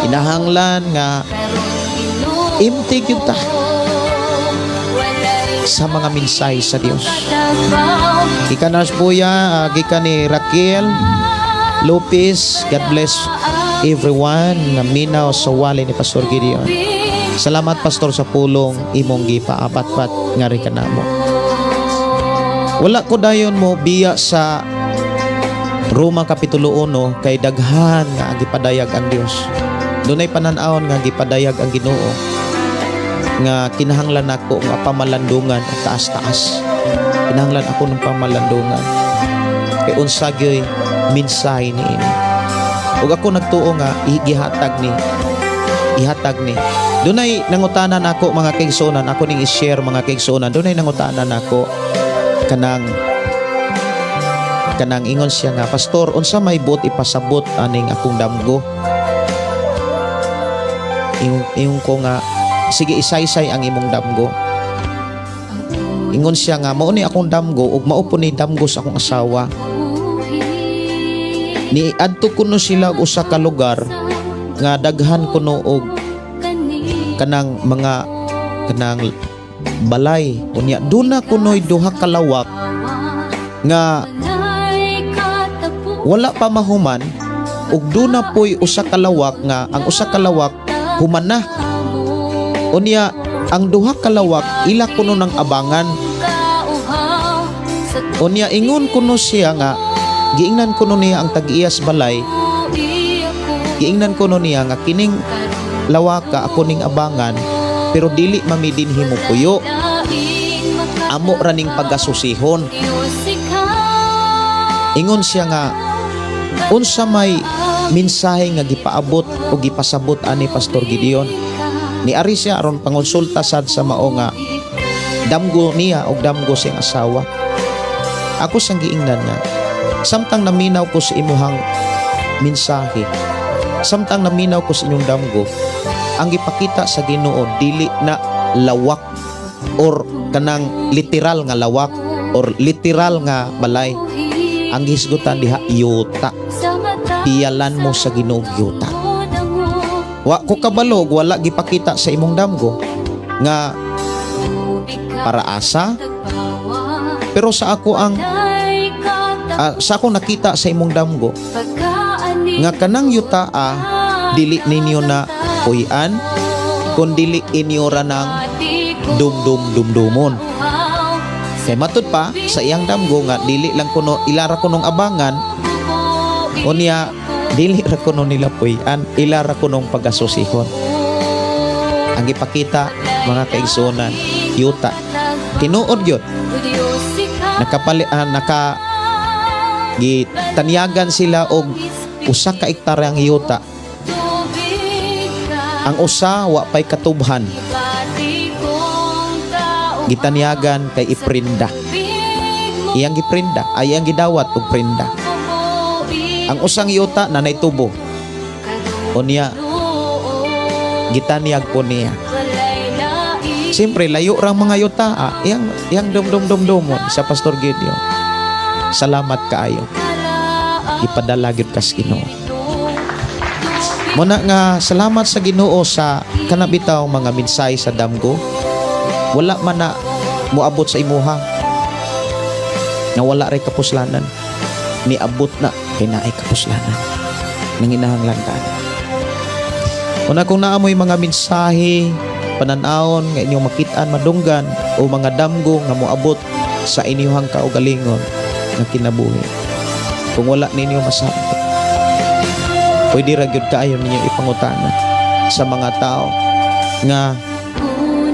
Speaker 2: Kinahanglan nga empty gyud ta sa mga mensahe sa Dios. Gikan na Buya, gikan ni Raquel Lopez, God bless everyone nga minaw sa wali ni Pastor Gideon. Salamat, Pastor, sa pulong imong gipaabat-bat ngari kanamo. Wala ko dayon mo biya sa Roma Kapitulo 1 kay daghan nga gipadayag ang Dios. Dunay panan-awon nga gipadayag ang Ginoo nga kinahanglan nako nga pamalandungan at taas-taas. Kinahanglan ako ng pamalandungan. Kay unsa gyoy mensahe niini. Ug ako nagtuo nga gihatag ni ihatag ni. Dunay nangutana nako, mga kaigsuonan, ako ning i-share, mga kaigsuonan, dunay nangutana nako kanang ingon siya nga, "Pastor, unsa may buot ipasabot aning akong damgo?" Ingon ko nga, "Sige, isaysay ang imong damgo." Ingon siya nga, "Mao ni akong damgo ug mao po ni damgo sa akong asawa. Ni adto kuno sila og usa ka lugar nga daghan kuno og kanang mga kanang balay. Unya duna kuno'y duha ka lawak nga wala pa mahuman ug duna po'y usa ka lawak nga ang usa ka lawak human na. Unya ang duha ka lawak ila kuno ng abangan." Unya ingon kuno siya nga giingnan kuno niya ang tag-iyas balay, giingnan kuno niya nga, "Kining lawaka ako ning abangan, pero dili mami dinhi mo puyo, amo ra ning pagasusihon." Ingon siya nga, "Unsa may mensahe nga gipaabot o gipasabot ani, Pastor Gideon?" Niari siya aron pangonsulta sad sa mao nga damgo niya og damgo siyang asawa. Ako siyang giingnan nga, samtang naminaw ko sa imuhang mensahe, samtang naminaw ko sa inyong damgo, ang gipakita sa Ginoo dili na lawak or kanang literal nga lawak or literal nga balay. Ang gihisgutan diha yuta. Piyalan mo sa Ginoo yuta. Wa ko kabalo, wala gipakita sa imong damgo nga para asa, pero sa akong nakita sa imong damgo nga kanang yuta dili ninyo na puy-an kun dili inyo ra ng dumdum dumdumon. Kay matud pa sa iyang damgo nga dili lang kuno ilara kunong abangan, unya dili ra kuno nila puy-an, ilara kunong pagasusihon. Ang gipakita, mga kaigsuonan, yuta. Tinuod gyud nakapali naka gitanyagan sila og usa ka ektaryang yuta. Ang usa wa pay katubhan, gitanyagan kay iprinda, iyang giprinda ay iyang gidawat og prinda. Ang usang yuta na tubo, unya gitanyag po niya. Siyempre layo rang mga yuta, iyang dum dum dum dumon sa Pastor Gideon. Salamat kaayo, ipadala gyud kas Ginoo. Muna nga salamat sa Ginoo sa kanabitaw mga mensahe sa damgo. Wala man na moabot sa imuha nga wala ray kapuslanan. Niabot na kay naay kapuslanan. Nanginahanglan ka. Una, kung naamoy mga mensahe, pananawon nga inyong makitaan, madunggan o mga damgo nga moabot sa inyong kaugalingon nga kinabuhi. Kung wala ninyo masabot, pwede ra gyud kaayo ninyo ipangutana sa mga tao nga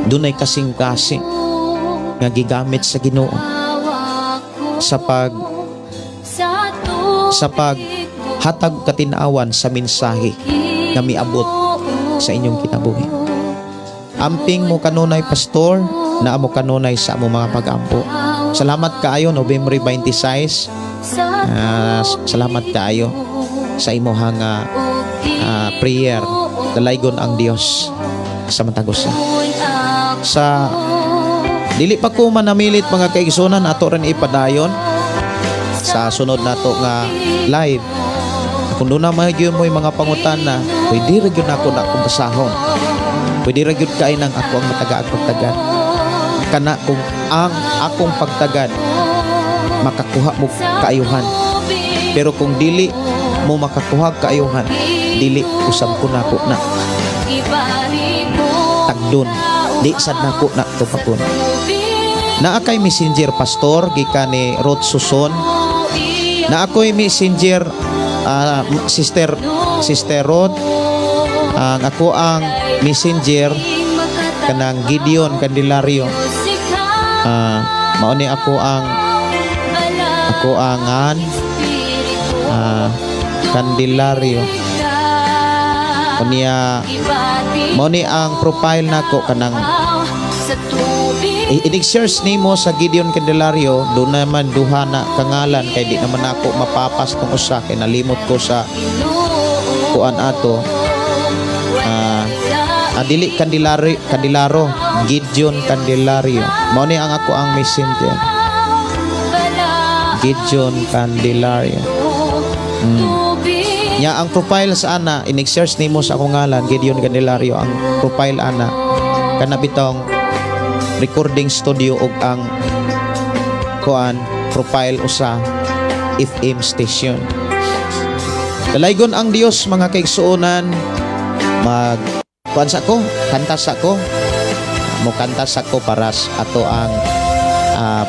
Speaker 2: dunay kasing-kasing nga gigamit sa Ginoo sa pag hatag katinawan sa mensahe nga miabot sa inyong kinabuhi. Amping mo kanunay, Pastor, na amo kanunay sa amo mga pag-ampo. Salamat kaayo, November 26. Salamat kaayo sa imuhang prayer. Dalaygon ang Dios sa matag usa. Sa dili pa ko manamilit, mga kaigsunan, ato rin ipadayon. Sa sunod nato nga live, kung doon na gyud mo'y mga pangutana, pwede ra gyud nako na akong basahon. Pwede ra gyud kay nang ako ang matagaag pagtagad. Kana kung ang akong pagtagad makakuha mo kaayuhan. Pero kung dili mo makakuha kaayuhan, dili usab ko nako na tagdon. Di sad nako na tupakon. Naa kay messenger, pastor, gikan ni Ruth Suson. Na ako'y messenger, sister sister Ruth. Ang ako ang messenger kanang Gideon Candelario. Mao ni ako ang Candelario. Unya mao ni ang profile nako kanang inig-search nimo sa Gideon Candelario, doon naman duha na kangalan kay di naman ako mapapas kung usa kay nalimot ko sa kuan ato. Dili Candelario, Candelaro, Gideon Candelario. Mao ni ang ako ang messenger. Gideon Candelario. Nya ang profile sa ana, inig-search nimo sa akong ngalan, Gideon Candelario, ang profile ana kana bitong recording studio ug ang kuan profile usa FM station. Dalaygon ang Dios, mga kaigsuonan. Mag kuan sa ko, kanta sa ko. Mo kanta sa ko para ato ang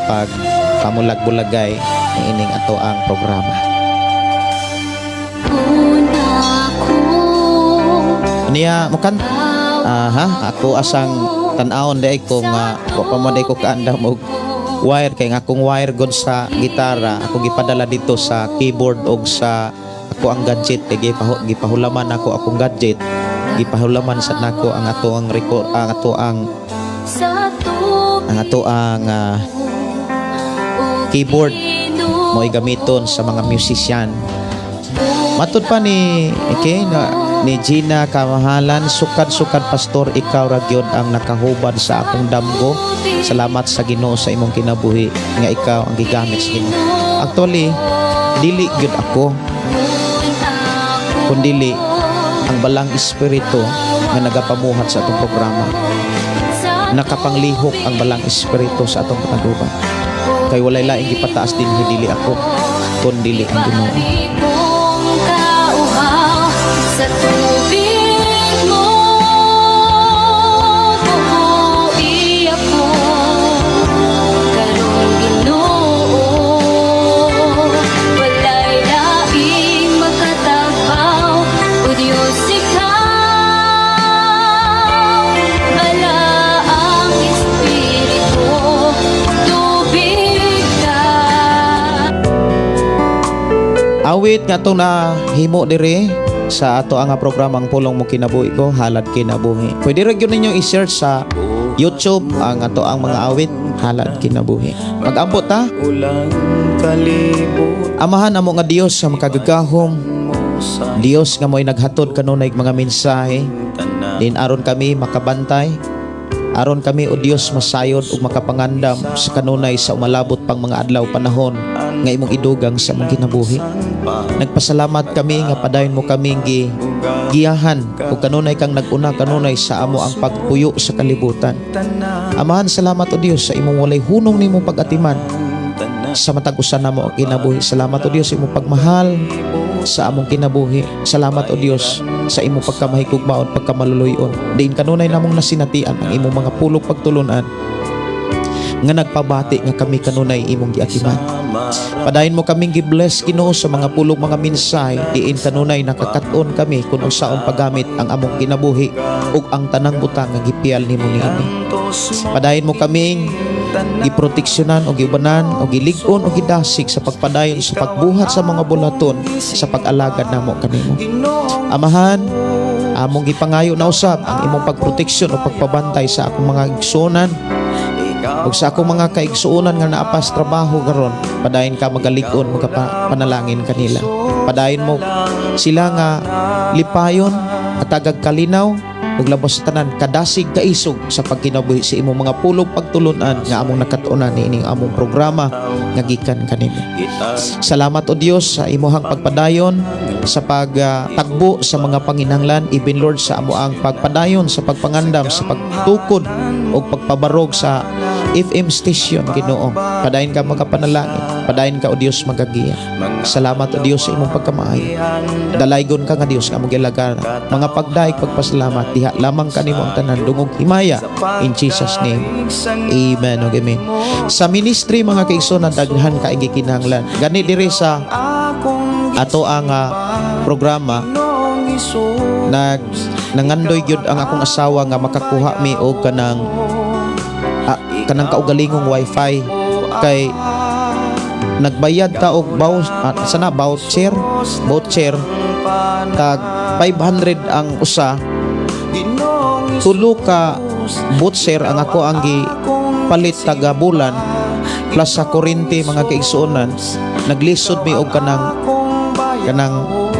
Speaker 2: pag pamulag-bulagay ining ato ang programa.
Speaker 4: Kung ako
Speaker 2: Niya mo kan ha, ako asang tan-awon day kung wa pa man day ko kaandam og wire kay nga akong wire god sa gitara ako gipadala dito sa keyboard og sa ako ang gadget kay gipahulaman ako akong gadget, gipahulaman sa nako ang ato ang record, ang ato ang
Speaker 4: sa tubig
Speaker 2: ang ato ang keyboard mo'y gamiton sa mga musician. Matud pa ni, okay, na, ni Gina Kamahalan, "Sukad-sukad, pastor, ikaw ra gyud ang nakahubad sa akong damgo. Salamat sa Ginoo sa imong kinabuhi nga ikaw ang gigamit sa Ginoo." Actually, dili gyud ako kundili ang Balang Espiritu nga nagapamuhat sa atong programa. Nakapanglihok ang Balang Espiritu sa atong pataguban. Kay walay laing gipataas din dili ako kundili ang Ginoo.
Speaker 4: Kong kauhaw sa tubig mo, buhi ako karon, Ginoo. Walay laing makatagbaw, O Diyos, ikaw balaang Espiritu, tubig ka.
Speaker 2: Awit nga itong nahimo diri sa ato ang programang Pulong Mo Kinabuhi Ko, Halad Kinabuhi. Pwede ra gyud ninyo i-search sa YouTube ang ato ang mga awit, Halad Kinabuhi. Mag-ampo ta.
Speaker 3: Ulang kalibot
Speaker 2: Amahan amo nga Dios sa makagagahom,
Speaker 3: mo sa
Speaker 2: Dios nga mo'y naghatod kanunay mga mensahe
Speaker 3: tanan.
Speaker 2: din aron kami makabantay, aron kami, o Dios, masayod ug makapangandam sa kanunay sa umalabot pang mga adlaw, panahon nga imong idugang sa among kinabuhi. Nagpasalamat kami nga padayon mo kami gi giyahan ug kanunay kang nag-una kanunay sa amo ang pagpuyo sa kalibutan. Amahan, salamat, o Dios, sa imong walay hunong nimo pag-atiman sa matag usa namo ang kinabuhi. Salamat, o Dios, sa imong pagmahal sa among kinabuhi. Salamat, o Dios, sa imong pagkamahigugmaon, pagkamaluluyon. Diin kanunay namong nasinatian ang imong mga pulong pagtulunan nga nagpabati nga kami kanunay imong giatiman. Padayon mo kaming gi-bless, Ginoo, sa mga pulong, mga mensahe diin kanunay nakakaton kami kung unsaon paggamit ang among kinabuhi ug ang tanang butang nga gipiyal nimo niini. Padayon mo kaming giproteksyonan o giubanan o gilig-on o gidasig sa pagpadayon sa pagbuhat sa mga bulaton sa pag-alagad namo kanimo. Amahan, among gipangayo na usab ang imong pagproteksyon o pagpabantay sa akong mga igsuonan ug sa akong mga kaigsuonan nga naa pas trabaho karon. Padayon ka magalig-on, magapanalangin kanila. Padayon mo sila nga lipayon at tagag kalinaw. Ug labos sa tanan, kadasig, kaisog sa pagkinabuhi sa imong mga pulong, pagtulunan nga among nakatunan niining among programa nga gikan kanimo. Salamat, O Dios, sa imuhang pagpadayon sa pagtagbo sa mga panginahanglan, even, Lord, sa amoang pagpadayon sa pagpangandam sa pagtukod o pagpabarog sa FM station, Ginoo. Padayon ka magapanalangin. Padayon ka, O Dios, magagiya. Salamat, O Dios, sa imong pagkamaayo. Dalaygon ka nga Dios nga among gialagaran. Mga pagdaig, pagpasalamat diha lamang kanimo ang tanan, dungog, himaya, in Jesus' name. Amen ug amen. Sa ministry, mga kaigsoon, daghan ka gikinahanglan. Gani diri sa ato ang programa, nangandoy gyud ang akong asawa nga makakuha mi og kanang kaugalingong wifi kay nagbayad ta og sana voucher, tag 500 ang usa. Tulo ka voucher ang ako ang gi palit taga bulan plus sa kuryente, mga kaigsuonan. Naglisod mi og kanang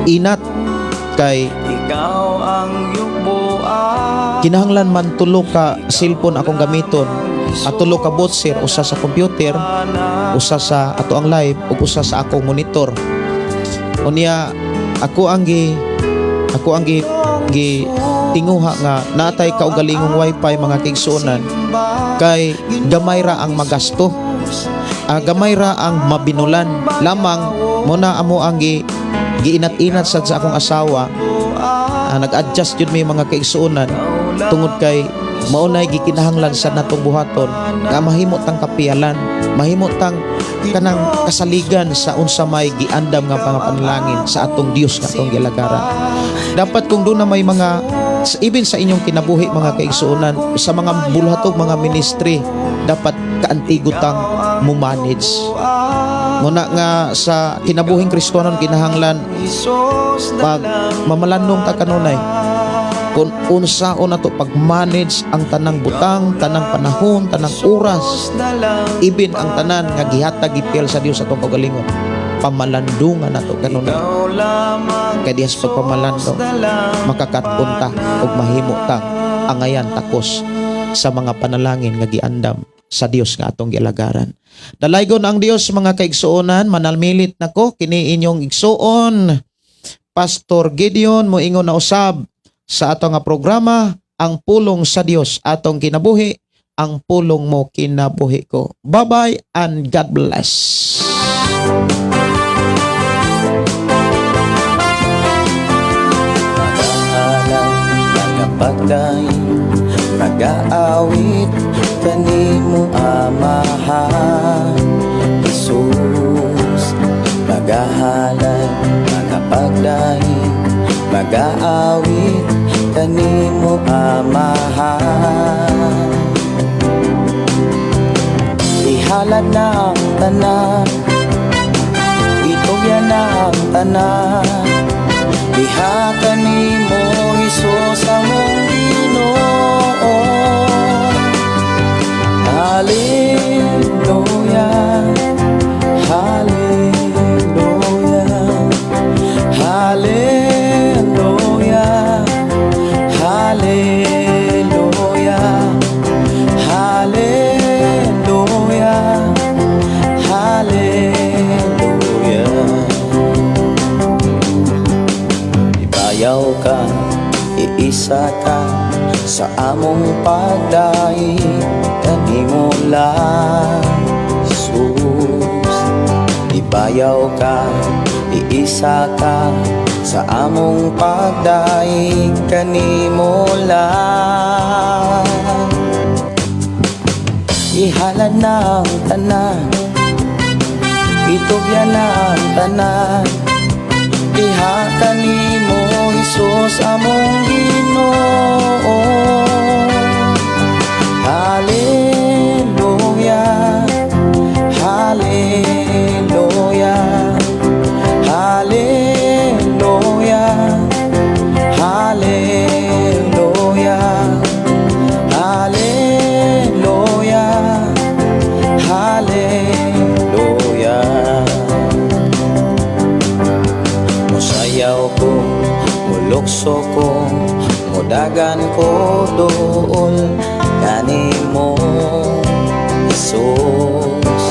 Speaker 2: inat kay
Speaker 3: Ikaw ang yubuan.
Speaker 2: Kinahanglan man tulo ka cellphone akong gamiton at tulo ka voucher, usa sa computer, usa sa ato ang live ug usa sa akong monitor. Unya ako ang gi tinguha nga natay kaugalingong wifi, mga kaigsuonan, kay gamay ra ang magasto, gamay ra ang mabinulan lamang mo na amo ang giinat-inat sad sa akong asawa. Nag-adjust jud mi, mga kaigsuonan, tungod kay maunay gikinahanglan sa natong buhaton nga mahimo tang kapiyalan, mahimo tang kanang kasaligan sa unsa may giandam nga mga panalangin sa atong Dios nga atong gialagaran. Dapat kung doon na may mga, even sa inyong kinabuhi, mga kaigsuonan, sa mga bulhatog mga ministry, dapat kaantigo tang mo manage muna nga sa kinabuhing Kristohanon. Kinahanglan pag mamalandong ta kanunay kung unsa o nato pag-manage ang tanang butang, tanang panahon, tanang oras, even ang tanan nga gihatag, gipil sa Dios atong kaugalingon. Pamalandungan nato kanunay. Kay dihas pagpamalandong, makakat-on ta ug mahimo ta angayan takos sa mga panalangin nga giandam sa Dios nga atong gialagaran. Dalaygon ang Dios, mga kaigsuonan, manalmilit nako kini inyong igsuon. Pastor Gideon moingon na usab sa ato nga programa, Ang Pulong sa Dios Atong Kinabuhi, ang pulong mo kinabuhi ko. Bye-bye and God bless.
Speaker 3: Magahalay, magapagdaig, magaawit kanimo, Amahan Jesus. Magahalay, magapagdaig, magaawit kanimo, Amahan. Ihalad na ang tanan, itugyan na ang tanan diha kanimo, Hesus among Ginoo. Hallelujah, Hallelujah, Hallelujah, Hallelujah, Hallelujah, Hallelujah. Ibayaw ka, iisa ka sa among pagdaig kanimo lang, Jesus. Ibayaw ka, iisa ka sa among pagdaig kanimo lang. Ihalad na ang tanan, itugyan na ang tanan diha kanimo, Hesus among Ginoo. Hallelujah, Hallelujah, Hallelujah, Hallelujah, Hallelujah, Hallelujah. Musayaw ko, mulukso ko.
Speaker 1: Mudagan ko duol kanimo, Jesus.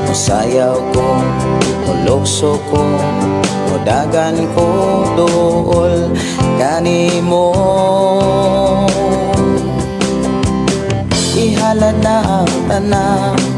Speaker 1: Musayaw ko, mulukso ko, mudagan ko duol kanimo. Ihalad na ang tanan.